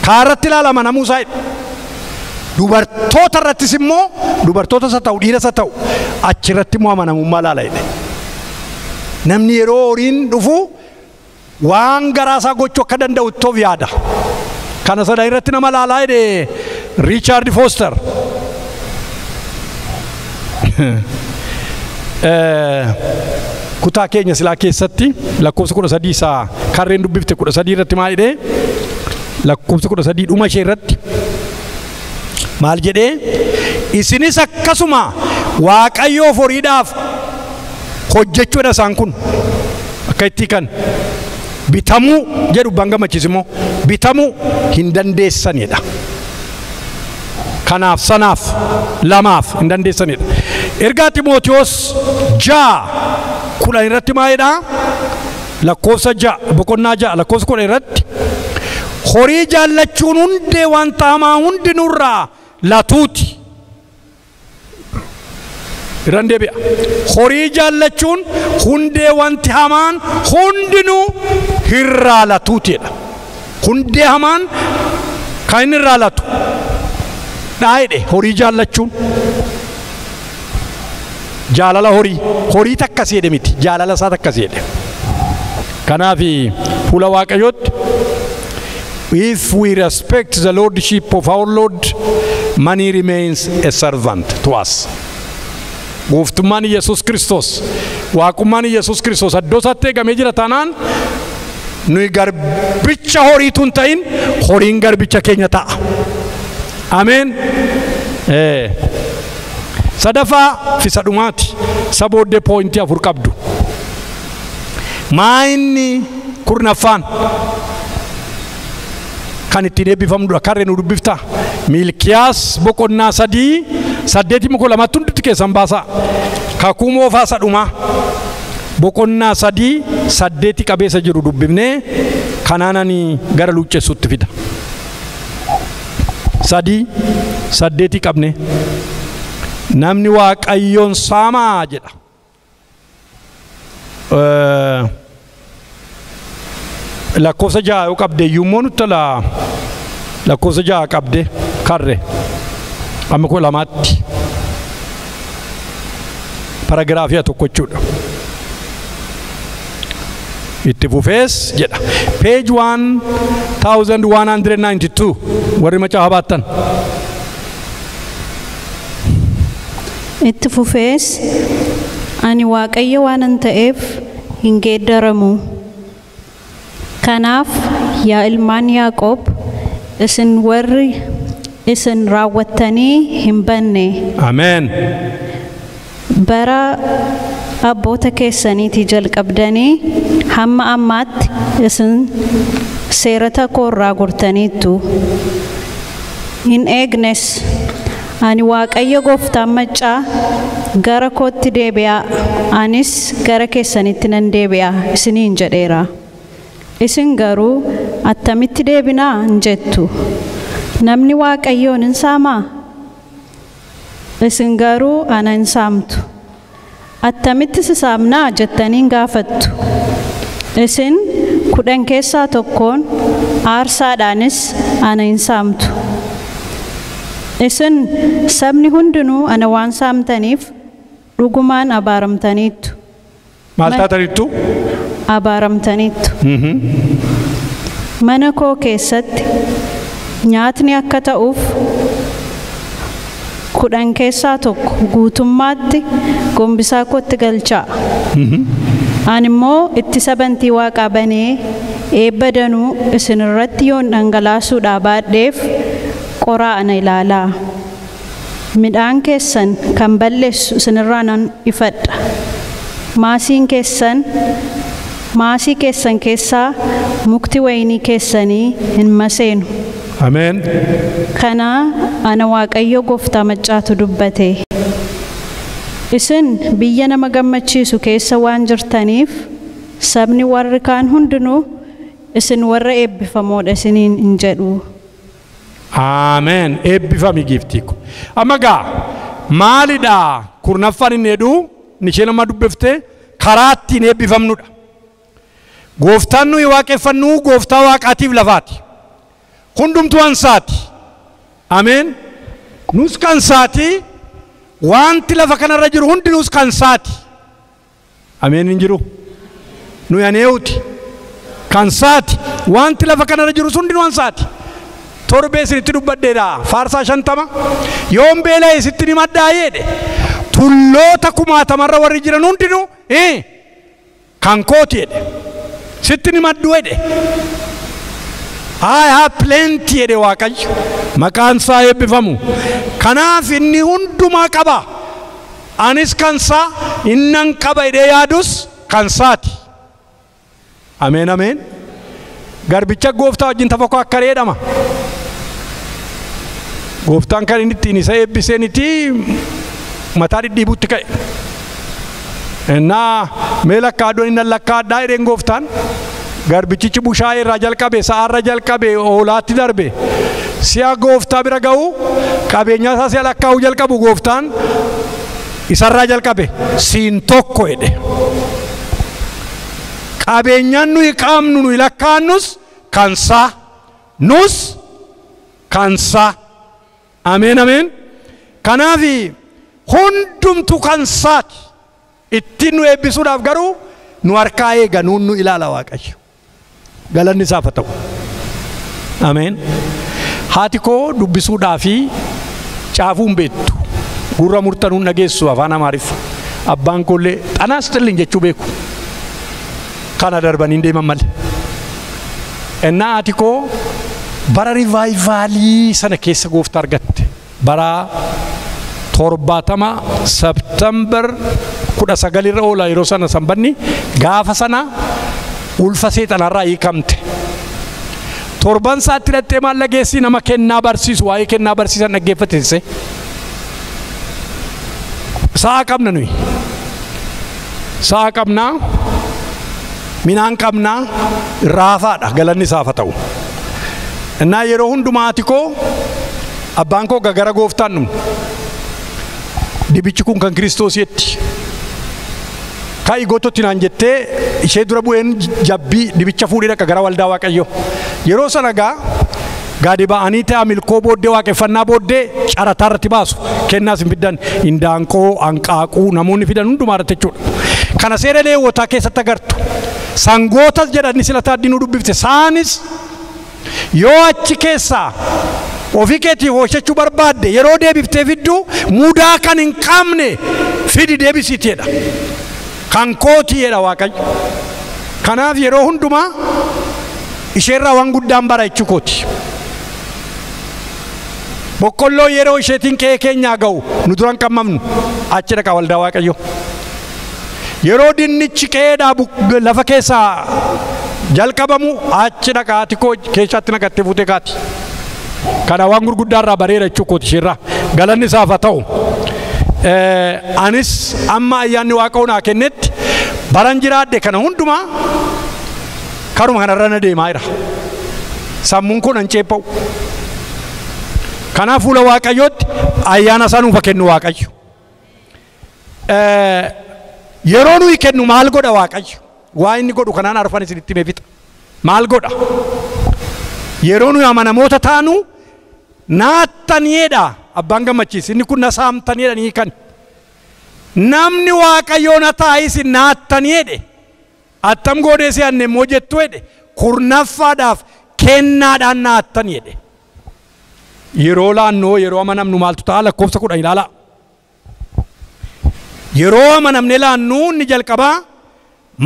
Kaarratti ilaala amanamuu isaa jedhe. Dubartoota irrattis immoo dubartoota isa ta'u dhiira isa ta'u achirratti immoo amanamummaa ilaala jedhe. Namni yeroo horiin dhufu waan garaa isaa gochuu akka danda'u ittoof yaada. Kana sana irratti nama ilaalaa jedhe Richard Foster. Kutaa keenya silaa keessatti lakkoofsa 13 isaa karreen dubbifte 13 irratti maal jedhee lakkoofsa 13 dhuma ishee irratti maal jedhee isinis akkasuma Waaqayyoof horiidhaaf hojjechuudha isaan kun akka itti kan bitamuu jedhu abbaan gammachiis immoo bitamuu hin dandeessanidha. Kanaaf sanaaf lamaaf hin dandeessanidha. Ergaa Ximootiyoos 6:10 irratti maal jedhaa? Lakkoofsa 6 boqonnaa 6 lakkoofsa 10 irratti horii jaallachuun hundee wanta hamaa hundinurraa latuuti. Irran deebi'a. Horii jaallachuun hundee wanti hamaan hundinuu irraa latuutidha. Hundee hamaan kan inni irraa latu dhaayidhe horii jaallachuun. Jaalala horii, horii takkas jedhe miti, jaalala isaa takkas jedhe. Kanaaf fuula Waaqayyootti, if we respect the lordship of our Lord, money remains a servant to us. Gooftummaan Yesuus Kiristoos, waaqummaan Yesuus Kiristoos iddoo isaatti eegamee jira taanaan, nuyi garbicha horiitu hin ta'in, horiin garbicha keenya ta'a. Ameen. Sadaffaa fi sadhumaati. Isa booddee pointii 4 qabdu. Maa inni kurnaffaan kan ittiin eebbifamnudha. Karree nu dubbifta. Miilkiyaas boqonnaa 3 8 muka lamatti hundutti keessan baasaa. Kakuu moofaa sadhumaa boqonnaa 3 8 qabeessa jiru dubbifnee kanaanani gara luuccessuutti fida. 3 8 qabne. Namni Waaqayyoon saamaa jedha. Lakkoofsa 6 yoo qabde iyyuu immoo nutti tola. Lakkoofsa 6 qabde karre amma kudha lamaatti paragiraafii 1 jechuudha. Itti fufees jedha. Page 1192 warri macaafa baattan. Itti fufees ani Waaqayyo waanan ta'eef hin geeddaramu. Kanaaf yaa ilmaan Yaaqoob, isin warri isin raawwattanii hin banne. Ameen. Bara abboota keessaniitii jalqabdanii hamma ammaatti isin seerata koo irraa gortaniittu. Hin eegnes. Ani Waaqayyo gooftaan maccaa, gara kootti deebi'aa, anis gara keessanitti nan deebi'a isiniin jedheera. Isin garuu attamitti deebinaa hin jettu. Namni Waaqayyoon hin saamaa? Isin garuu ana hin saamtu. Attamitti si saamnaa jettanii hin gaafattu. Isin 10 keessaa tokkoon aarsaadhaanis ana hin saamtu. Isin sabni hundinuu ana waan saamtaniif dhugumaan abaaramtaniittu. Maal taataniittu? Abaaramtaniittu. Mana koo keessatti nyaatni akka ta'uuf 10 keessaa 1 guutummaatti gombisaa kootti galchaa. Ani immoo ittisa bantii waaqaa banee eebba danuu isin irratti yoon dhangalaasuudhaa baadheef qoraa ana ilaalaa. Midhaan keessan kan balleessu isinirraa nan ifadha. Maasii keessan keessaa mukti wayinii keessanii hin maseenu. Ameen. Kana ana Waaqayyo gooftaa maccaatu dubbate. Isin biyya nama gammachiisu keessa waan jirtaniif sabni warri kaan hundinuu isin warra eebbifamoodha isiniin hin jedhu. Ameen. Eebbifami giiftii ko. Amma gaa maalidha kurnaffaan inni jedhu ni isheen amma dubbifte karaa ittiin eebbifamnudha. Gooftaan nuyi waaqeffannu gooftaa waaqaatiif lafaati. Hundumtuu ansaati. Ameen. Nus kan saati. Wanti lafa kanarra jiru hundinuus kan saati. Ameen hin jiru. Nuyi aneewuti. Kan saati. Wanti lafa kanarra jiru hundinuu ansaati. Torbee isinitti dubbadheedha. Faarsaa 50. Yoon beela'e sitti ni maddaa jedhe. Tulloota kumaatamarra warri jiran hundinuu kan kooti jedhe. Sitti ni maddu jedhe. I have plenty jedhe Waaqayyo. Maqaan isaa eebbifamu. Kanaaf inni hundumaa qaba. Anis kan isaa, innan qaba jedhee yaadus kan isaati. Ameen ameen. Garbicha gooftaa wajjin tafa akka reedhama. Gooftaan kan inni ittiin isa eebbiseeniti mataa dhidhiibutti ka'e. Innaa mee lakkaaddoon inni lakkaadhaa jedheen gooftaan. Garbichichi bushaayee irraa jalqabe, sa'aarra jalqabe, hoolaatti darbe. Si'a gooftaa bira ga'u qabeenyaa isaa si'a lakkaa'uu jalqabu gooftaan Isarraa jalqabe siin tokko jedhe. Qabeenyaan nuyi qabnu nuyi lakkaa'annus kansaa nus kansaa. Ameen ameen. Kanaaf hundumtu kansaati. Ittiin nu eebbisuudhaaf garuu nu harkaa eega nuun nu ilaala Waaqayyo. Galanni isaaf haa ta'u. Ameen. Haati koo dubbisuudhaa fi caafuun beektu. Gurra murtanuun dhageessu afaan Amaariffa. Abbaan koollee xanaas xillin jechuu beeku. Kana darbanii deeman malee. Ennaa haati koo bara rivaayivaalii sana keessa gooftaa argatte. Bara 70 September 19 irra oola yeroo sana sanbanni gaafa sana ulfa seexanarraa hiikamte. Torban saatti hidhattee maal dhageessi nama kennaa barsiisu waa'ee kennaa barsiisan dhaggeeffatese. Sa'a qabna nuyi. Sa'a qabnaa, minaan qabnaa, raafaadha galanni isaaf haa ta'u. Innaa yeroo hundumaa haati koo abbaan koo gara gooftaan dhumne. Dibichi kun kan Kiristoos jetti. Ka'i goototti naan jettee ishee dura bu'een jabbii dibicha fuudhee dhaqa gara waldaa Waaqayyoo. Yeroo sana gaa gadi ba'anii ta'a milkoo booddee waaqeffannaa booddee carataa irratti baasu. Kennaas hin fiddan indaanqoo, hanqaaquu namoonni fidan hundumaa irratti jechuudha. Kana seera Leewwotaa keessatti agartu. Sangootas jedhani sila taaddinuu dubbifte. Saanis yoo achi keessaa ofii keetii hojjechuu barbaadde yeroo deebiftee fiddu mudaa kan hin qabne fidi deebisiiteedha. Kan kootii jedha Waaqayyo. Kanaaf yeroo hundumaa isheerraa waan guddaan bara jechuu kooti. Boqqolloo yeroo isheetiin qe'ee keenyaa ga'u nu duran qammamnu achi dhaqa waldaa Waaqayyo. Yeroo dinnichi qe'eedhaa lafa keessaa jalqabamu achi dhaqa haati koo keessaatti naqattee fuutee kaati. Kana waan gurguddaarraa bareera jechuu kooti isheerraa. Galanni isaaf haa ta'u. Anis amma ayyaanni Waaqayyoo naa kennetti baran jiraadhe kana hundumaa karuma kanarra na deemaa jira. Sammuun koo nan ceepha'u. Kanaaf fuula Waaqayyootti ayyaana isaa nuuf haa kennu Waaqayyo. Yeroo nuyi kennu maal godha Waaqayyo? Waa inni godhu kanaan arfan isinitti himee fixa. Maal godha? Yeroo nuyi amanamoota taanu naattaniidha abbaan gammachiis. Inni kun na saamtaniidha ni kan. Namni Waaqayyoo na taa'is naattaniidhe. Attam goonee si anne immoo jettu jedhe kurnaffaadhaaf kennaadhaan naattaniidhe. Yeroo laannoo yeroo amanamnu maaltu ta'a lakkoofsa 10 ilaalaa. Yeroo amanamne laannuu inni jalqabaa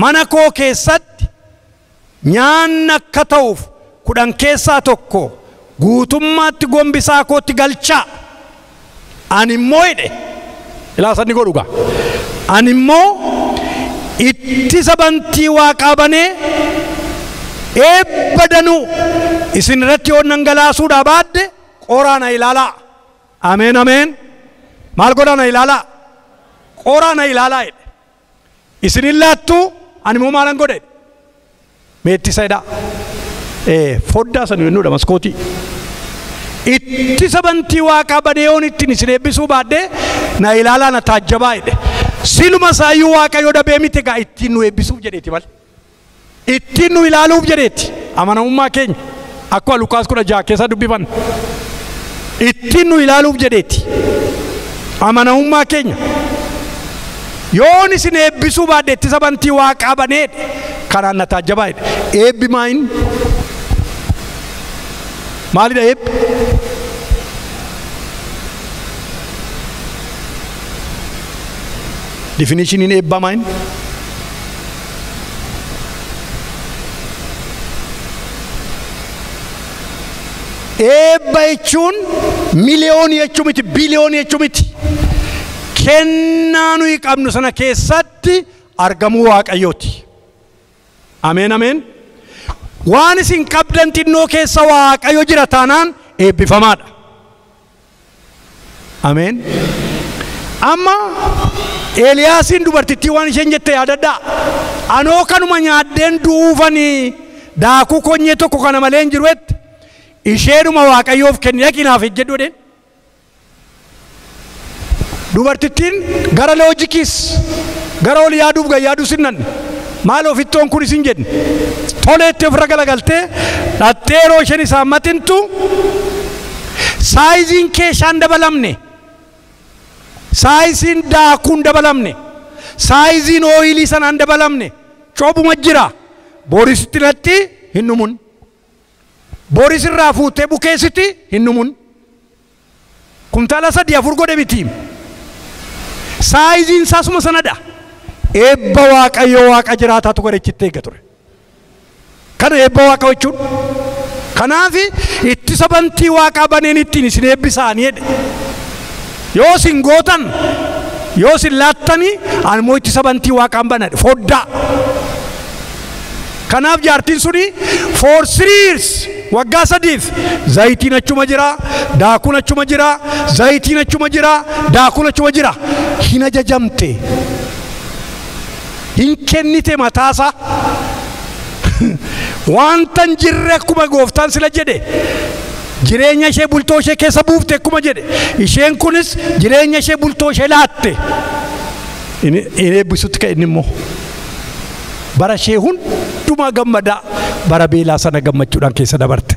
mana koo keessatti nyaanni akka ta'uuf 10 keessaa 1 guutummaatti gombisaa kootti galchaa. Ani immoo jedhe ilaa sanni godhu gaa. Ani immoo ittisa bantii waaqaa banee eebba danuu isin irratti yoo dhangalaasuudhaa baadde qoraa na ilaalaa. Ameen ameen. Maal godhaa na ilaalaa? Qoraa na ilaalaa jedhe. Isin hin laattu ani immoo maalan godhe? Meettisa jedhaa. Foddaa sana jennuudha maskootii. Ittisa bantii waaqaa banee yoon ittiin isin eebbisuu baadde na ilaalaa na taajjabaa jedhe. Siluma isaayyuu Waaqayyo dhabee miti egaa ittiin nu eebbisuuf jedheeti malee. Ittiin nu ilaaluuf jedheeti. Amanamummaa keenya akkuma Lukaas 16 keessa dubbifanna. Ittiin nu ilaaluuf jedheeti. Amanamummaa keenya. Yoon isin eebbisuu baadde ittisa bantii waaqaa banee kanaan na taajjabaa jedhe. Eebbi maayin? Maalidha eebbi? Definitioniin eebbaa maayin? Eebba jechuun miliyoonii jechuu miti, biliyoonii jechuu miti. Kennaa nuyi qabnu sana keessatti argamuu Waaqayyooti. Ameen ameen. Waan isin qabdan xinnoo keessa Waaqayyo jira taanaan eebbifamaadha. Ameen. Amma Eeliyaasiin dubartittii waan isheen jette yaadadhaa. Anoo kanuma nyaaddeen du'uufanii daakuu konyee tokko kana malee hin jiru jette. Isheedhuma Waaqayyoof kenni dhaqi naaf hojjedhu jedheen. Dubartittiin gara loojikis gara ol yaaduuf gayyaaduu sinnan maal ofittoon kun isin jedhe toleetti ofirra galagaltee dhattee yeroo isheen isaan maxintu saayiziin keeshaan dabalamne, saayiziin daakuun dabalamne, saayiziin ooyilii sanaan dabalamne, coobuma jira. Boorisitti natti hin dhumun, booris irraa fuutee bukeessiti hin dhumun. Kumtaala 3-4 godhe miti. Saayiziin isaasuma sanadha. Eebba Waaqayyoo Waaqa jiraataatu garechitti eegga ture. Kana eebba Waaqa jechuun. Kanaaf ittisa bantii Waaqaa baneen ittiin isin eebbisaanii jedhe. Yoo isin gootan, yoo isin laattanii, ani immoo ittisa bantii Waaqaan banadhe foddaa. Kanaaf jaartiin suni for 3 years, waggaa 3f, zayitiin achuma jira, daakuun achuma jira, zayitiin achuma jira, daakuun achuma jira. Hin ajajamte, hin kennite mataasaa. Wanta hin jirre akkuma gooftaan sila jedhe jireenya ishee bultoo ishee keessa buufte akkuma jedhe, isheen kunis jireenya ishee bultoo ishee laatte. Inni eebbisutti ka'e. Inni immoo bara ishee hundumaa gammadaa bara beelaa sana gammachuudhaan keessa dabarte.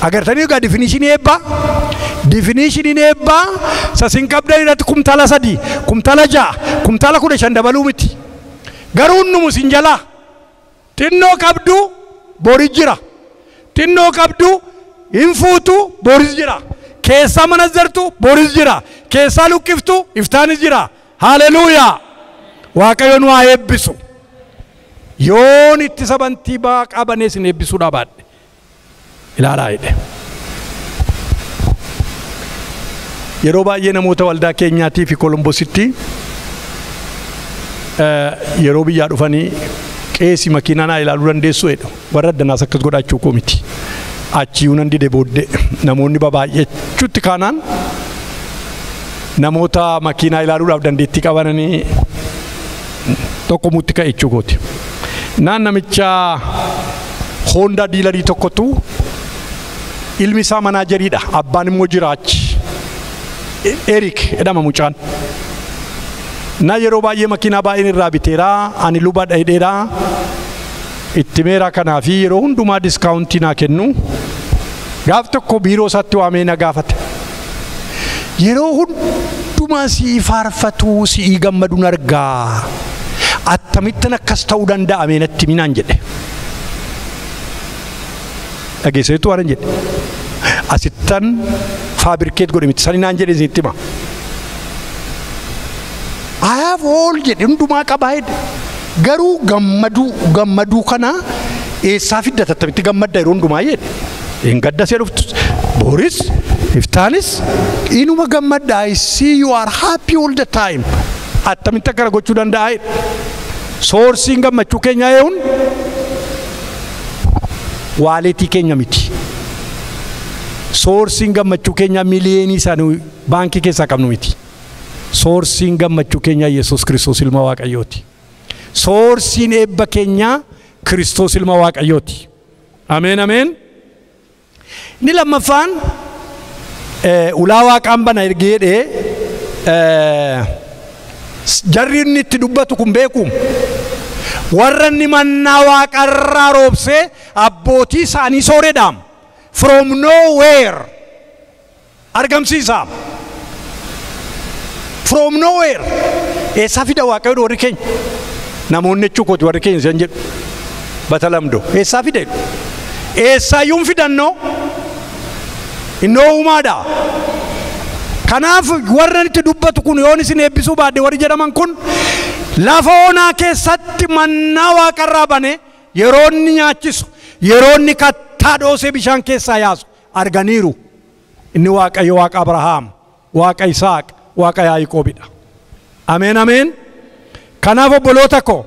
Agartanii egaa definitionii eebbaa? Definitioniin eebbaa sasin qabdan irratti kumtaala 3, kumtaala 6, kumtaala 15 dabaluu miti. Garuu numu sin jalaa. Xinnoo qabdu boris jira. Xinnoo qabdu hin fuutu boris jira. Keessaa manazzartu boris jira. Keessaa luqqiftu iftaanis jira. Haleluuyaa! Waaqayyo nu haa eebbisu. Yoon ittisa bantii Waaqaa banee isin eebbisuu dhabaadhe. Ilaalaa jedhe. Yeroo baay'ee namoota waldaa keenyaatii fi Kolombositti yeroo biyyaa dhufanii qeesi makiinaa naa ilaaluu dandeessu jedhu. Warra addanaas akkas godhachuu koo miti. Achiyyuu nan dide booddee namoonni babaay'achuutti kaanaan namoota makiinaa ilaaluudhaaf dandeettii qabananii tokko mutti ka'e jechuu kooti. Naan namicha Honda dealerii tokkotu ilmi isaa manageriidha. Abbaan immoo jira achi. Eric jedhama mucaan. Na yeroo baay'ee makiinaa baay'een irraa biteera, ani luba dhahidheera. Itti meera kanaa fi yeroo hundumaa discountii naa kennu. Gaaf tokko biiroo isaatti waamee na gaafate. Yeroo hundumaa si'ii faarfatu, si'ii gammaduun argaa. Akkamittan akkas ta'uu danda'a mee natti minaan jedhe. Dhageesseetu waan jedhe. Asittan fabricate godhe miti sani naan jedhe isinitti hima. I have all jedhe, hundumaa qabaa jedhe. Garuu gammaduu gammaduu kana eessaa fidda, attamitti gammadda yeroo hundumaa jedhe. Hin gadda see dhuftu Boris iftaanis inuma gammadda. I see you are happy all the time. Attamitti akkana gochuu danda'a jedhe. Sourceiin gammachuu keenyaa ee'uun walletii keenya miti. Sourceiin gammachuu keenyaa miliyoonii isaanii baankii keessaa qabnu miti. Sourceiin gammachuu keenyaa Yesuus Kiristoos ilma Waaqayyooti. Sourceiin eebba keenyaa Kiristoos ilma Waaqayyooti. Ameen, ameen. Inni lammaffaan ulaa Waaqaan bana ergee jedhee jarri inni itti dubbatu kun beeku. Warra inni mannaa Waaqarraa roobsee abbootii isaanii sooredhaam. From nowhere argamsiisa. From nowhere. Eessaa fida Waaqayyo warri keenya? Namoonni jechuu kooti warri keenya isan jedhu. Batalamdoo. Eessaa fida jedhu? Eessaayyuun fidannoo? Innoo uumaadha. Kanaaf warra itti dubbatu kun yoon isin eebbisuu baadhe warri jedhaman kun lafa onaa keessatti mannaa Waaqarraa bane yeroo inni nyaachisu, yeroo inni kattaa dhoosee bishaan keessaa yaasu arganiiru. Inni Waaqayyo Waaqa Abrahaam, Waaqa Isaaq, Waaqa Yaaqoobidha. Ameen, ameen. Kanaaf obboloota koo,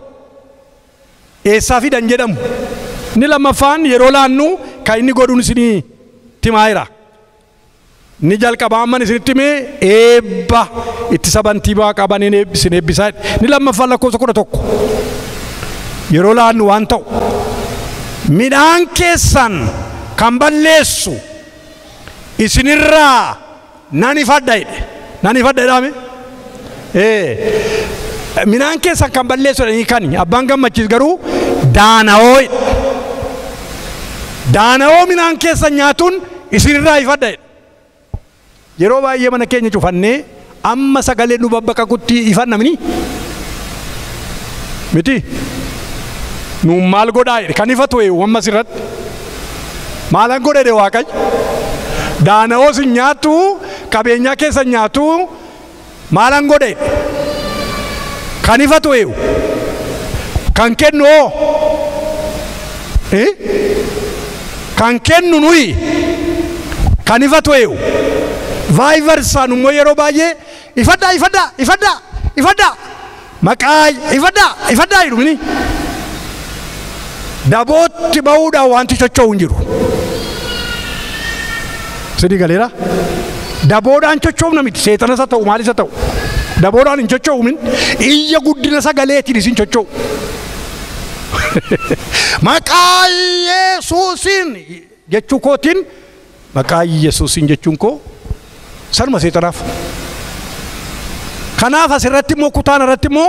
eessaa fidan jedhamu. Inni lammaffaan yeroo laannu kan inni godhuun isinii timaayira. Inni jalqabaa amman isinitti himee eebba ittisa bantii Waaqaa baneen isin eebbisaa. Inni lammaffaan lakkoofsa 11. Yeroo laannu waan ta'u midhaan keessan kan balleessu isinirraa nan ifadha jedhe. Nan ifadha jedhame. Midhaan keessan kan balleessu jedhanii kan abbaan Gammachiis garuu daana'oo daana'oo midhaan keessan nyaatuun isinirraa ifadha jedhe. Yeroo baay'ee mana keenya cufannee amma sagalee nu babbaqaqutti ifanna mini miti nuun maal godhaa jedhe kan ifatu ammas irratti maalan godhe jedhe Waaqayyo daana'oo sin nyaatu qabeenyaa keessan nyaatu maalan godhe kan ifatu eewu kan kennu hoo kan kennu nuyi kan ifatu eewu vaayivarsaan immoo yeroo baay'ee ifadhaa ifadhaa ifadhaa ifadhaa maqaa ifadhaa ifadhaa jedhu mini dabootti ba'uudhaan wanti socho'u hin jiru. Sidii galeera daboodhaan socho'u miti seexanas haa ta'u maalis haa ta'u daboodhaan hin socho'u min iyya guddina sagaleetiin isin socho'u. Maqaa Yesuusiin jechuu kootiin maqaa Yesuusiin jechuun koo sanuma seexanaaf. Kanaaf asirratti immoo kutaan irratti immoo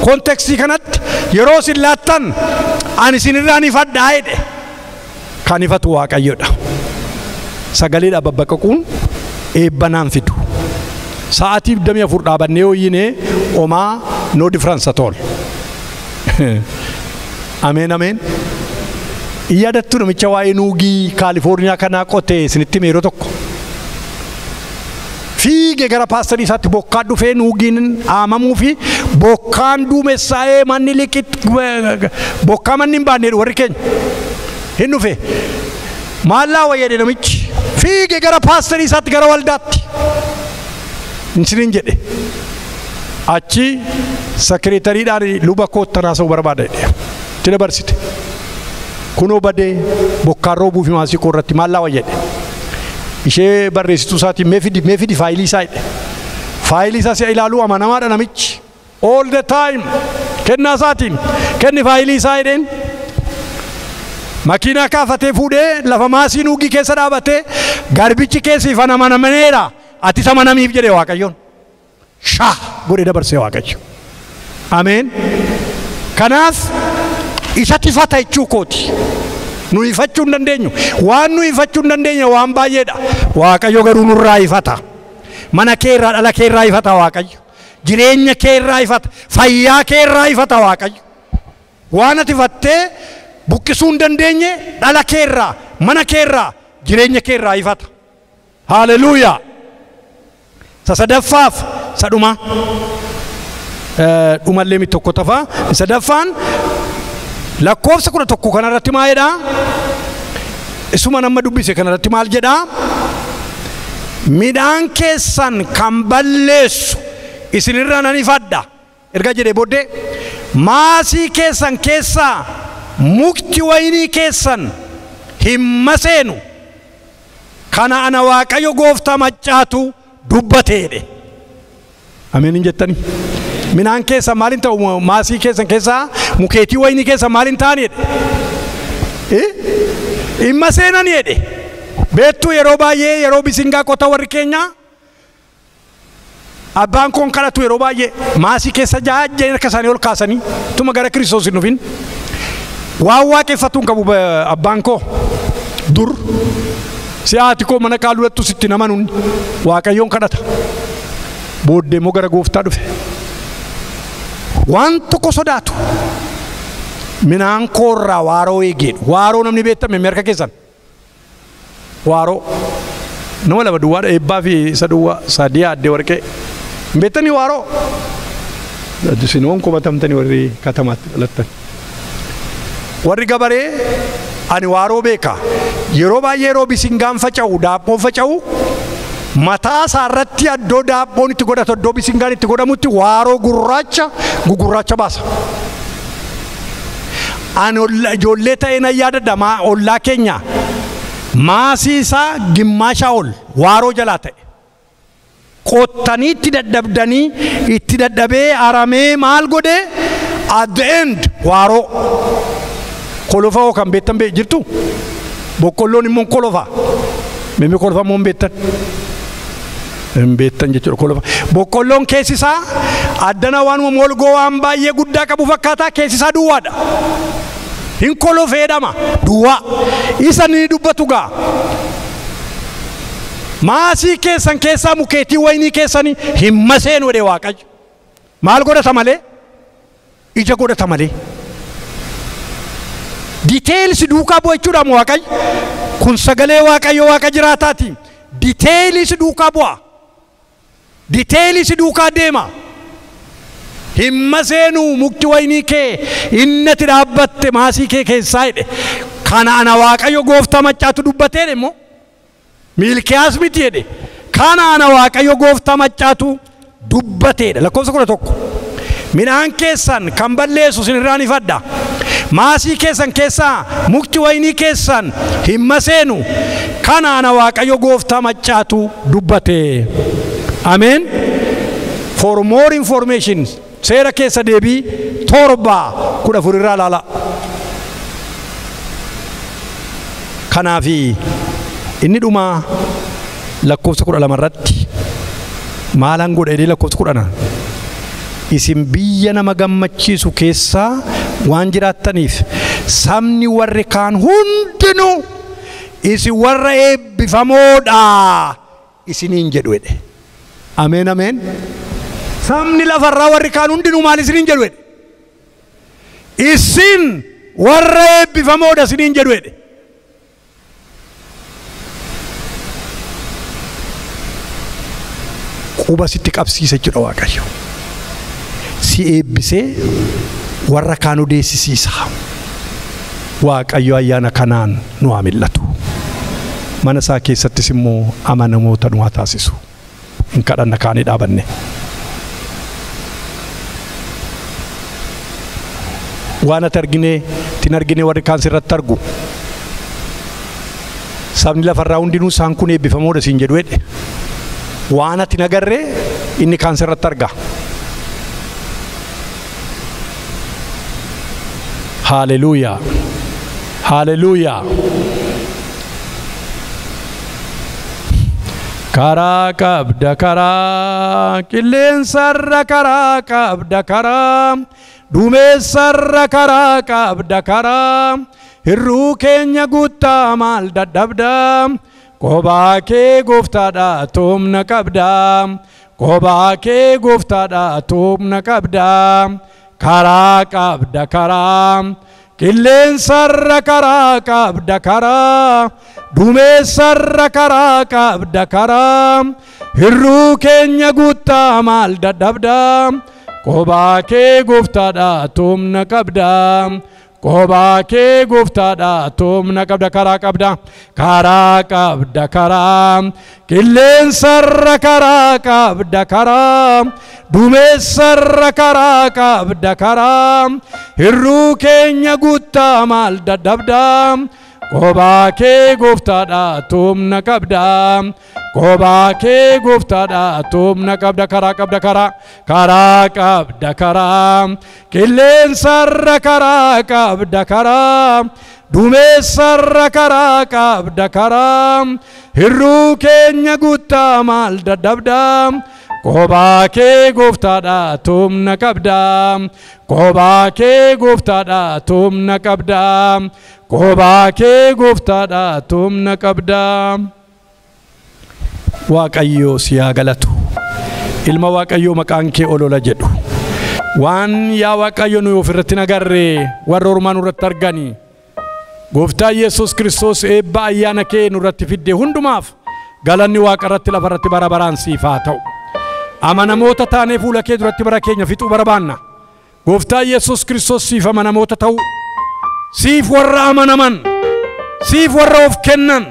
kontekstii kanatti yeroo isin laattan ani isinirraa ni ifadhaa jedhe kan ifatu Waaqayyoodha. Sagaleedha babbaqaquun eebba naan fidu. Sa'aatii 24 dhaabannee hooyyinee omaa no difference at all. Ameen ameen. Yaadattu namicha waa'ee nuugii Kaalifoorniyaa kanaa qotee isinitti hime yeroo tokko. Fiigee gara paasterii isaatti bokkaan dhufee nuugiin haamamuu fi bokkaan duumessaa'ee manni liqit bokkaa manni hin baanneedha warri keenya. Hin dhufe. Maallaa wayya namichi fiigee gara paasterii isaatti gara waldaatti. Isiniin jedhe. Achi sekireetariidhaan luba koottan haasa'uu barbaada jedhe. Itti dabarsite. Kunoo badee bokkaan roobuu fi maasii koo irratti maallaa wayya jedhe. Ishee barreessituu isaatiin mee fidi faayilii isaa jedhe. Faayilii isaa si'a ilaaluu amanamaadha namichi. All the time kennaa isaatiin kenni faayilii isaa jedheen. Makiinaa kaafatee fuudhee lafa maasii nuugii keessa dhaabatee garbichi keessa ifan amanamaneera atis amanamiif jedhe Waaqayyoon. Shaa godhee dabarsee Waaqayyo. Ameen. Kanaaf isatti ifata jechuu kooti. Nu ifachuu hin dandeenyu. Waan nu ifachuu hin dandeenye waan baay'eedha. Waaqayyo garuu nurraa ifata. Mana kee irraa dhala kee irraa ifata Waaqayyo. Jireenya kee irraa ifata. Fayyaa kee irraa ifata Waaqayyo. Waan ati ifattee buqqisuu hin dandeenye dhala kee irraa, mana kee irraa, jireenya kee irraa ifata. Haleluuyaa. Sadaffaaf sadhuma dhumallee miti tokko tafaa. Sadaffaan lakkoofsa 11 kanarratti maal jedhaa? Isuma nama dubbise kanarratti maal jedhaa? Midhaan keessan kan balleessu isinirraa nan ifadha. Erga jedhee booddee maasii keessan keessaa mukti wayinii keessan hin maseenu. Kana ana Waaqayyo gooftaa maccaatu dubbateedhe. Ameen hin jettani. Midhaan keessan maal hin ta'u maasii keessan keessaa mukeetii wayinii keessan maal hin ta'anidha. Hin maseenani jedhe. Beektuu yeroo baay'ee yeroo bisingaa qota warri keenya abbaan koon kadhatu yeroo baay'ee maasii keessa jaajjee harka isaanii ol kaasanii tuma gara Kiristoos hin dhufin. Waan waaqeffatu hin qabu abbaan koo dur si'aati koo mana kaalulattu sitti namanuun Waaqayyoon kadhata. Booddee immoo gara gooftaa dhufe. Waan tokko sodaatu midhaan koorraa waaroo eegeedha. Waaroo namni beektame harka keessan. Waaroo nama lama duwwaadha eebbaa fi isa duwwaa sadii addee warqee. Hin beektanii waaroo? Isin qubatamtanii warri katamaatti dhalattan. Warri gabaree ani waaroo beeka. Yeroo baay'ee yeroo bisingaan faca'u daabboon faca'u mataa isaarratti iddoo daabboon itti godhatu iddoo bisingaan itti godhamutti waaroo gurraacha gugurraacha baasa. Ani ijoollee ta'ee nan yaadadha ollaa keenya maasii isaa gimmaashaa ol waaroo jalaa ta'e. Qottanii itti dadhabdanii itti dadhabee aramee maal godhee at the end waaroo kolofa hoo kan beektan jirtu boqqolloon immoo kolofa mimmi kolofa immoo beektan. Hin beektan jechuudha kolofa. Boqqolloon keessi isaa addana waanuma molgoo waan baay'ee guddaa qabu fakkaataa keessi isaa duwwaadha. Hin kolofeedhama duwwaa. Isa ni dubbatu gaa. Maasii keessan keessaa mukeetii waynii keessanii hin maseenu jedhe Waaqayyo. Maal godhata malee? Ija godhata malee. Details duukaa bu'a jechuudha Waaqayyo. Kun sagalee Waaqayyo Waaqa jiraataati. Details duukaa bu'a. Details duukaa deema. Hin maseenuu mukti waynii kee innati dhaabbatte maasii kee keessaa jedhe. Kana ana Waaqayyo gooftaa maccaatu dubbateen immoo Miilkiyaas miti jedhe. Kana ana Waaqayyo gooftaa maccaatu dubbateedha. Lakkoofsa 11. Midhaan keessan kan balleessu isin irraa ni fadha. Maasii keessan keessaa mukti waynii keessan hin maseenu. Kana ana Waaqayyo gooftaa maccaatu dubbate. Ameen. For more information seera keessa deebii 7:14 irraa ilaala. Kanaafi inni dhumaa lakkoofsa 12 irratti maalan godha jedhee lakkoofsa 10 isin biyya nama gammachiisu keessaa waan jiraattaniif sabni warri kaan hundinuu isin warra eebbifamoodha isiniin jedhu jedhe. Ameen ameen. Sabni lafarraa warri kaan hundinuu maal isiniin jedhu jedhe? Isin warra eebbifamoodha isiniin jedhu jedhe. Quba sitti qabsiisa jechuudha Waaqayyo. Si eebbisee warra kaan odeessisiisa. Waaqayyo ayyaana kanaan nu haa mil'atu. Mana isaa keessattis immoo amanamoota nu haa taasisu. Hin kadhanna kaanii dhaabanne. Waan ati argine tin argine warri kaan sirratti argu. Sabni lafarraa hundinuu isaan kun eebbifamoodha siin jedhu jedhe. Waan ati nagarree inni kaan sirratti arga. Haleluuyaa. Haleluuyaa. Karaa qabda karaa qilleensarra karaa qabda karaa dumeessarra karaa qabda karaa hirruu keenya guuttaa maal dadhabda kophaa kee gooftaadha tumna qabda kophaa kee gooftaadha tumna qabda karaa qabda karaa qilleensarra karaa qabda karaa dumeessarra karaa qabda karaa hirruu keenya guuttaa maal dadhabda kophaa kee gooftaadha tumna qabda kophaa kee gooftaadha tumna qabda karaa qabda karaa qabda karaa qilleensarra karaa qabda karaa dumeessarra karaa qabda karaa hirruu keenya guuttaa maal dadhabda kophaa kee gooftaadha tumna qabda kophaa kee gooftaadha tumna qabda karaa qabda karaa karaa qabda karaa qilleensarra karaa qabda karaa dumeessarra karaa qabda karaa hirruu keenya guuttaa maal dadhabda kophaa kee gooftaadha tumna qabda kophaa kee gooftaadha tumna qabda kophaa kee gooftaadha tumna qabda. Waaqayyo si haa galatu. Ilma Waaqayyoo maqaan kee olola jedhu. Waan yaa Waaqayyo nuyi ofirratti nagarree warra ormaa nurratti arganii Gooftaa Yesuus Kiristoos eebba ayyaana kee nurratti fidde hundumaaf galanni Waaqa irratti lafa irratti bara baraan siif haa ta'u. Amanamoota taanee fuula kee duratti bara keenya fixuu barbaanna. Gooftaa Yesuus Kiristoos siif amanamoota ta'u, siif warra amanaman, siif warra of kennan,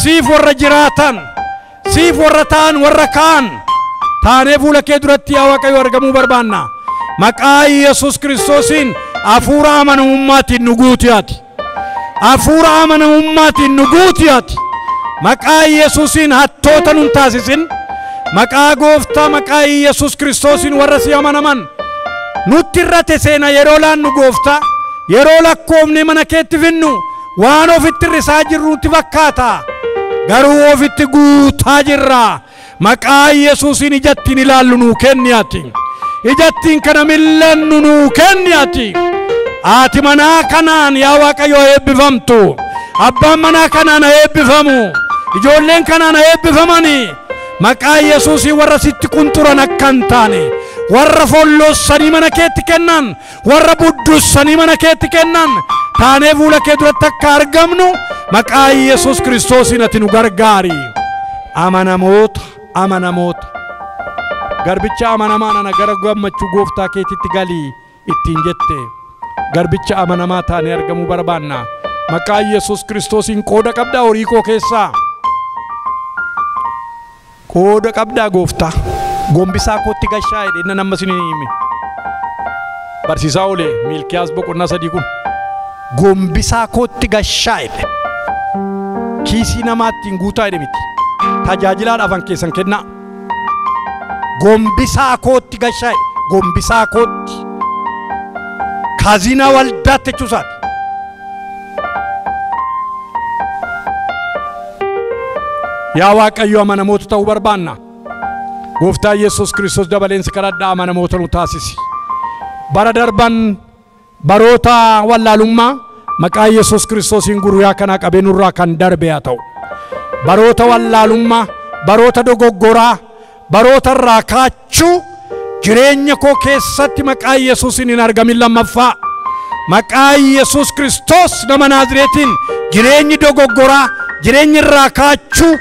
siif warra jiraatan, siif warra ta'an warra kaan taanee fuula kee duratti yaa Waaqayyo argamuu barbaanna. Maqaa Yesuus Kiristoosiin hafuura amanamummaatiin nu guuti ati. Hafuura amanamummaatiin nu guuti ati. Maqaa Yesuusiin hattoota nun taasisin. Maqaa gooftaa maqaa Yesuus Kiristoosiin warra si amanaman nutti irrate seena yeroo laannu gooftaa yeroo lakkoofne mana keetti finnu waan ofitti hir'isaa jirru nutti fakkaata. Garuu ofitti guutaa jirra. Maqaa Yesuusiin ijattiin ilaallu nuu kenni ati. Ijattiin kana millannu nuu kenni ati. Haati manaa kanaan yaa Waaqayyo eebbifamtu. Abbaan manaa kanaan eebbifamu. Ijoolleen kanaan eebbifamani. Maqaa Yesuusiin warra sitti qunxuran akka hin taane, warra folloossanii mana keetti kennan, warra buddussanii mana keetti kennan taanee fuula kee duratti akka argamnu maqaa Yesuus Kiristoosiin ati nu gargaari. Amanamoota, amanamoota. Garbicha amanamaa nana gara gammachuu gooftaa keetitti galii ittiin jette. Garbicha amanamaa taanee argamuu barbaanna. Maqaa Yesuus Kiristoosiin qooda qabdaa horii koo keessaa. Qooda qabdaa gooftaa. Gombisaa kootti gashaa jedhe inni nama isin hime. Barsiisaa oole Miilkiyaas boqonnaa 3 kun. Gombisaa kootti gashaa jedhe. Kiisii namaattiin guutaa jedhe miti. Tajaajilaadhaaf an keessan kennaa. Gombisaa kootti gashaa jedhe. Gombisaa kootti. Kazinaa waldaatti jechuusaati. Yaa Waaqayyo amanamoota ta'uu barbaanna. Gooftaa Yesuus Kiristoos dabaleensi kadhadhaa amanamoota nu taasisi. Bara darban baroota wallaalummaa maqaa Yesuus Kiristoosiin guyyaa kanaa qabee nurraa kan darbe haa ta'u. Baroota wallaalummaa, baroota dogoggoraa, baroota irraa kaachuu jireenya koo keessatti maqaa Yesuusiin hin argamin lammaffaa. Maqaa Yesuus Kiristoos nama Naazreetiin jireenyi dogoggoraa, jireenyi irraa kaachuu,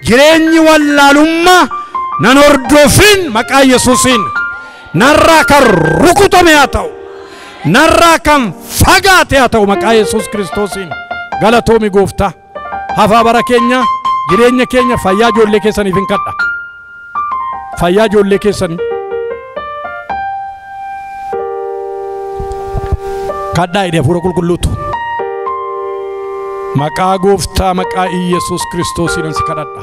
jireenyi wallaalummaa nan hordofin maqaa Yesuusiin narraa kan rukutame haa ta'u, narraa kan fagaate haa ta'u maqaa Yesuus Kiristoosiin. Galatoomi gooftaa. Hafaa bara keenya, jireenya keenya fayyaa ijoollee keessaniif hin kadha. Fayyaa ijoollee keessanii kadhaa jedhe hafuura qulqulluutu. Maqaa gooftaa maqaa Iyesuus Kiristoosiin si kadhadha.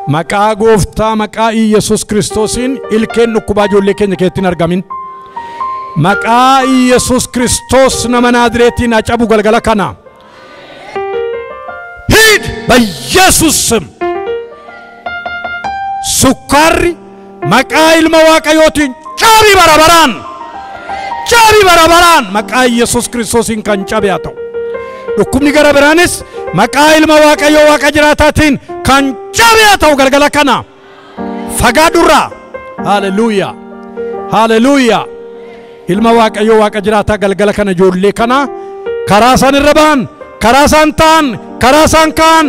Maqaa gooftaa maqaa Iyesuus Kiristoosiin ilkeen dhukkubaa ijoollee keenya keessatti hin argamin. Maqaa Iyesuus Kiristoos nama Naazreetiin hacabu galgala kana. ሂድ በኢየሱስ ስም። Sukkaarri maqaa ilma Waaqayyootiin cabi bara baraan, cabi bara baraan maqaa Iyesuus Kiristoosiin kan cabe haa ta'u. Dhukkubni gara biraanis maqaa ilma Waaqayyoo Waaqa jiraataatiin kan cabe haa ta'u galgala kana. Fagaadhurraa. Haleluuyaa, haleluuyaa. Ilma Waaqayyoo Waaqa jiraataa galgala kana ijoollee kana karaa isaan irra ba'an, karaa isaan ta'an, karaa isaan ka'an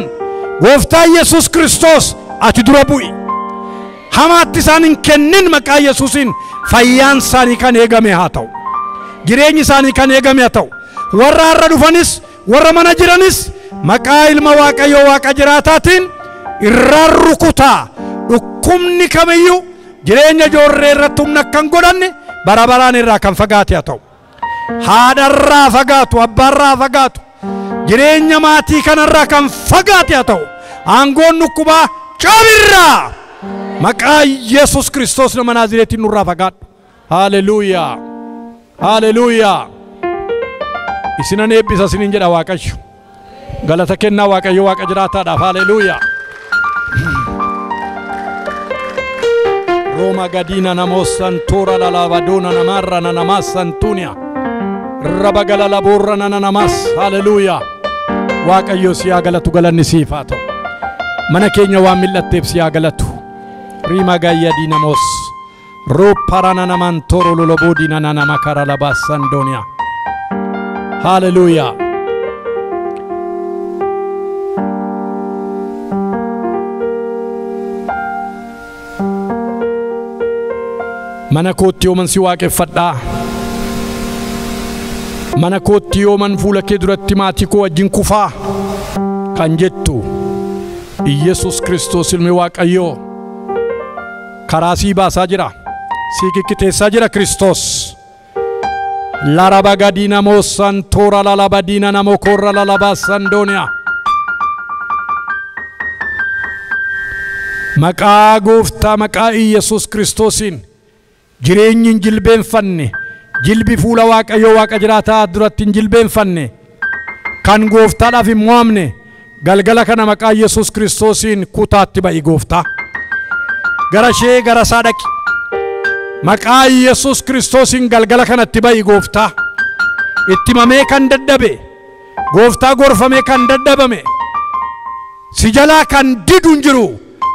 gooftaa Yesuus Kiristoos ati dura bu'i. Hamaatti isaan hin kennin maqaa Yesuusiin fayyaan isaanii kan eegame haa ta'u. Jireenyi isaanii kan eegame haa ta'u. Warra har'a dhufanis, warra mana jiranis maqaa ilma Waaqayyoo Waaqa jiraataatiin irraan rukutaa. Dhukkubni kamiyyuu jireenya ijoollee irratti humna akka hin godhanne bara baraan irraa kan fagaate haa ta'u. Haadharraa fagaatu, abbaarraa fagaatu, jireenya maatii kanarraa kan fagaate haa ta'u. Aangoon dhukkubaa cabirraa maqaa Yesuus Kiristoos nama Naazireetiin nurraa fagaadhu. Haleluuyaa, haleluuyaa. Isinan eebbisa isiniin jedha Waaqayyo. Galata kennaa Waaqayyo Waaqa jiraataadhaaf. Haleluuyaa. Rooma gadiina namoosan toora lalabadoona namarra nanamas santuunia. Raba galala boorra nananamas. Haleluuyaa. Waaqayyo si haa galatu, galanni siif haa ta'u. Mana keenya waan mil'atteef si haa galatu. Rima gayya diinamos. Ruparana naman toro loloboodina nanama kara labaasandooniya. Haleluuyaa. Mana kootti yooman si waaqeffadhaa. Mana kootti yooman fuula kee duratti maatii koo wajjin kufaa kan jettu Iyesuus Kiristoos ilmi Waaqayyoo karaa sii baasaa jira. Sii kikkiteessaa jira Kiristoos. Laraba gadiina moosan toora lalaba diina namo korra lalaba sandooniya. Maqaa gooftaa maqaa Iyesuus Kiristoosiin jireenyi hin jilbeenfanne, jilbi fuula Waaqayyoo Waaqa jiraataa duratti hin jilbeenfanne, kan gooftaadhaaf hin mo'amne galgala kana maqaa Yesuus Kiristoosiin kutaatti ba'i gooftaa. Gara ishee gara isaa dhaqi. Maqaa Yesuus Kiristoosiin galgala kanatti ba'i gooftaa. Itti himamee kan dadhabe, gooftaa gorfamee kan dadhabame, si jalaa kan didu hin jiru.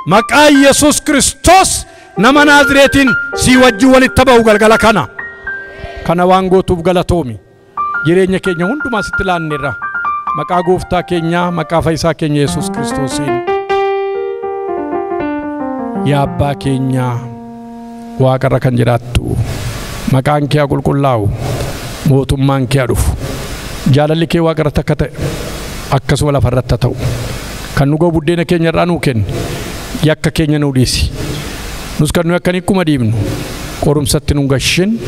Maqaa Yesuus Kiristoos nama Naazireetiin si wajjin walitti ba'u galgala kana. Kana waan gootuuf galatoomi. Jireenya keenya hundumaa sitti laanneerra. Maqaa gooftaa keenyaa, maqaa fayyisaa keenya Yesuus Kiristoosiin. Yaa abbaa keenyaa waaqarra kan jiraattu, maqaan kee haa qulqullaa'u, mootummaan kee haa dhufu. Jaalalli kee waaqarratti akka ta'e akkasuma lafarratti haa ta'u. Kan nu ga'u buddeena keenya irraa nuu kenni. Yakka keenya nuu dhiisi. Nus kan nuyi akkanii akkuma dhiibnu qorumsatti nu gashin,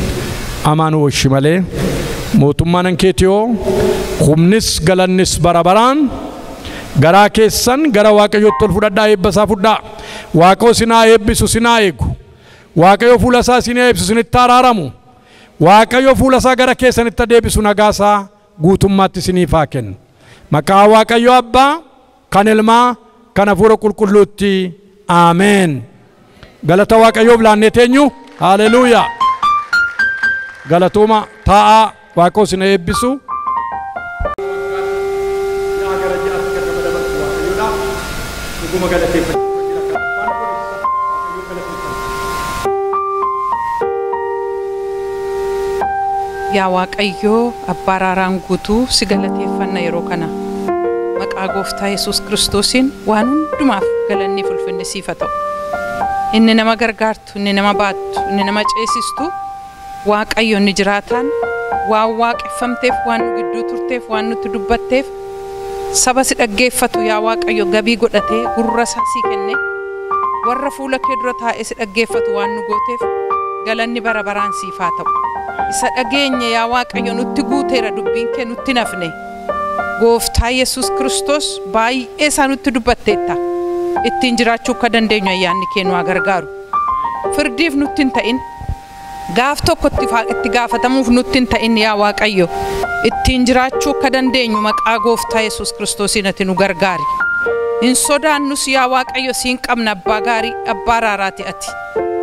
amaa nu oolchi malee mootummaan kan keetiyoo humnis galannis bara baraan. Garaa keessan gara Waaqayyootti ol fudhadhaa, eebba isaa fudhaa. Waaqayyo sinaa eebbisu, sinaa eegu. Waaqayyo fuula isaa sinaa eebbisu, sinitti araaramu. Waaqayyo fuula isaa gara keessanitti deebisu, nagaa isaa guutummaatti siniif haa kennu. Maqaa Waaqayyo Abbaa, kan Ilmaa, kan Hafuura Qulqulluutti. Ameen. Galata Waaqayyoof laannee teenyu. Haleluuyaa. Galatooma taa'aa, Waaqayyo sin eebbisu. Dhuguma galateeffachuu. Yaa Waaqayyoo abbaa araaraan guutuu, si galateeffanna yeroo kana. Maqaa gooftaa Yesuus Kiristoosiin waan hundumaaf galanni ulfinni siif haa ta'u. Inni nama gargaartu, inni nama baattu, inni nama ceesistu, Waaqayyo inni jiraataan, waan waaqeffamteef, waan nu gidduu turteef, waan nutti dubbatteef, saba si dhaggeeffatu yaa Waaqayyo gabii godhatee gurra isaa sii kenne, warra fuula kee dura taa'ee si dhaggeeffatu waan nu gooteef galanni bara baraan siif haa ta'u. Isa dhageenye yaa Waaqayyo nutti guuteera, dubbiin kee nutti nafne. Gooftaa Yesuus Kiristoos baay'ee isaa nutti dubbatteetta. Ittiin jiraachuu akka dandeenyu ayyaanni kee nu haa gargaaru. Firdiif nutti hin ta'in, gaaf tokko itti gaafatamuuf nutti hin ta'in yaa Waaqayyo. Ittiin jiraachuu akka dandeenyu maqaa gooftaa Yesuus Kiristoosiin ati nu gargaari. Hin sodaannus yaa Waaqayyo, siin qabna abbaa gaarii, abbaa araaraati ati.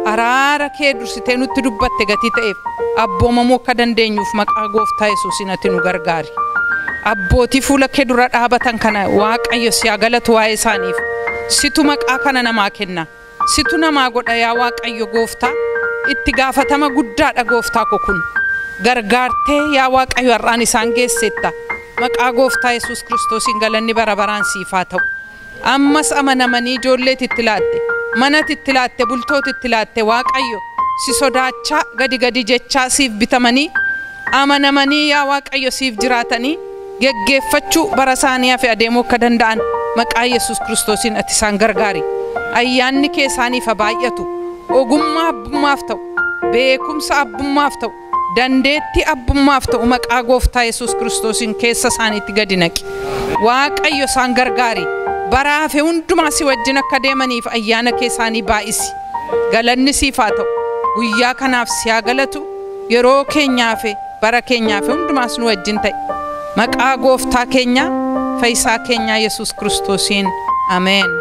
Araara kee dursitee nutti dubbatte gatii ta'eef abboomamuu akka dandeenyuuf maqaa gooftaa Yesuusiin ati nu gargaari. Abbootii fuula kee dura dhaabatan kana Waaqayyo si haa galatu waa'ee isaaniif. Situ maqaa kana namaa kenna. Situ namaa godha yaa Waaqayyo gooftaa. Itti gaafatama guddaadha gooftaa koo kun. Gargaartee yaa Waaqayyo har'aan isaan geesseetta. Maqaa gooftaa Yesuus Kiristoosiin galanni bara baraan siif haa ta'u. Ammas amanamanii ijoolleet itti laatte, manat itti laatte, bultoot itti laatte Waaqayyo si sodaachaa gadi gadi jechaa siif bitamanii amanamanii yaa Waaqayyo siif jiraatanii geggeeffachuu bara isaanii hafe adeemuu akka danda'an maqaa Yesuus Kiristoosiin ati isaan gargaari. Ayyaanni kee isaaniif haa baay'atu. Ogummaa abbummaaf ta'u, beekumsa abbummaaf ta'u, dandeettii abbummaaf ta'u maqaa gooftaa Yesuus Kiristoosiin keessa isaaniitti gadi naqi. Waaqayyo isaan gargaari. Bara hafe hundumaa si wajjin akka deemaniif ayyaana kee isaanii baay'isi. Galanni siif haa ta'u. Guyyaa kanaaf si haa galatu. Yeroo keenyaa fi bara keenyaa fi hundumaas nu wajjin ta'e. Maqaa gooftaa keenyaa, fayyisaa keenyaa Yesuus Kiristoosiin. Ameen.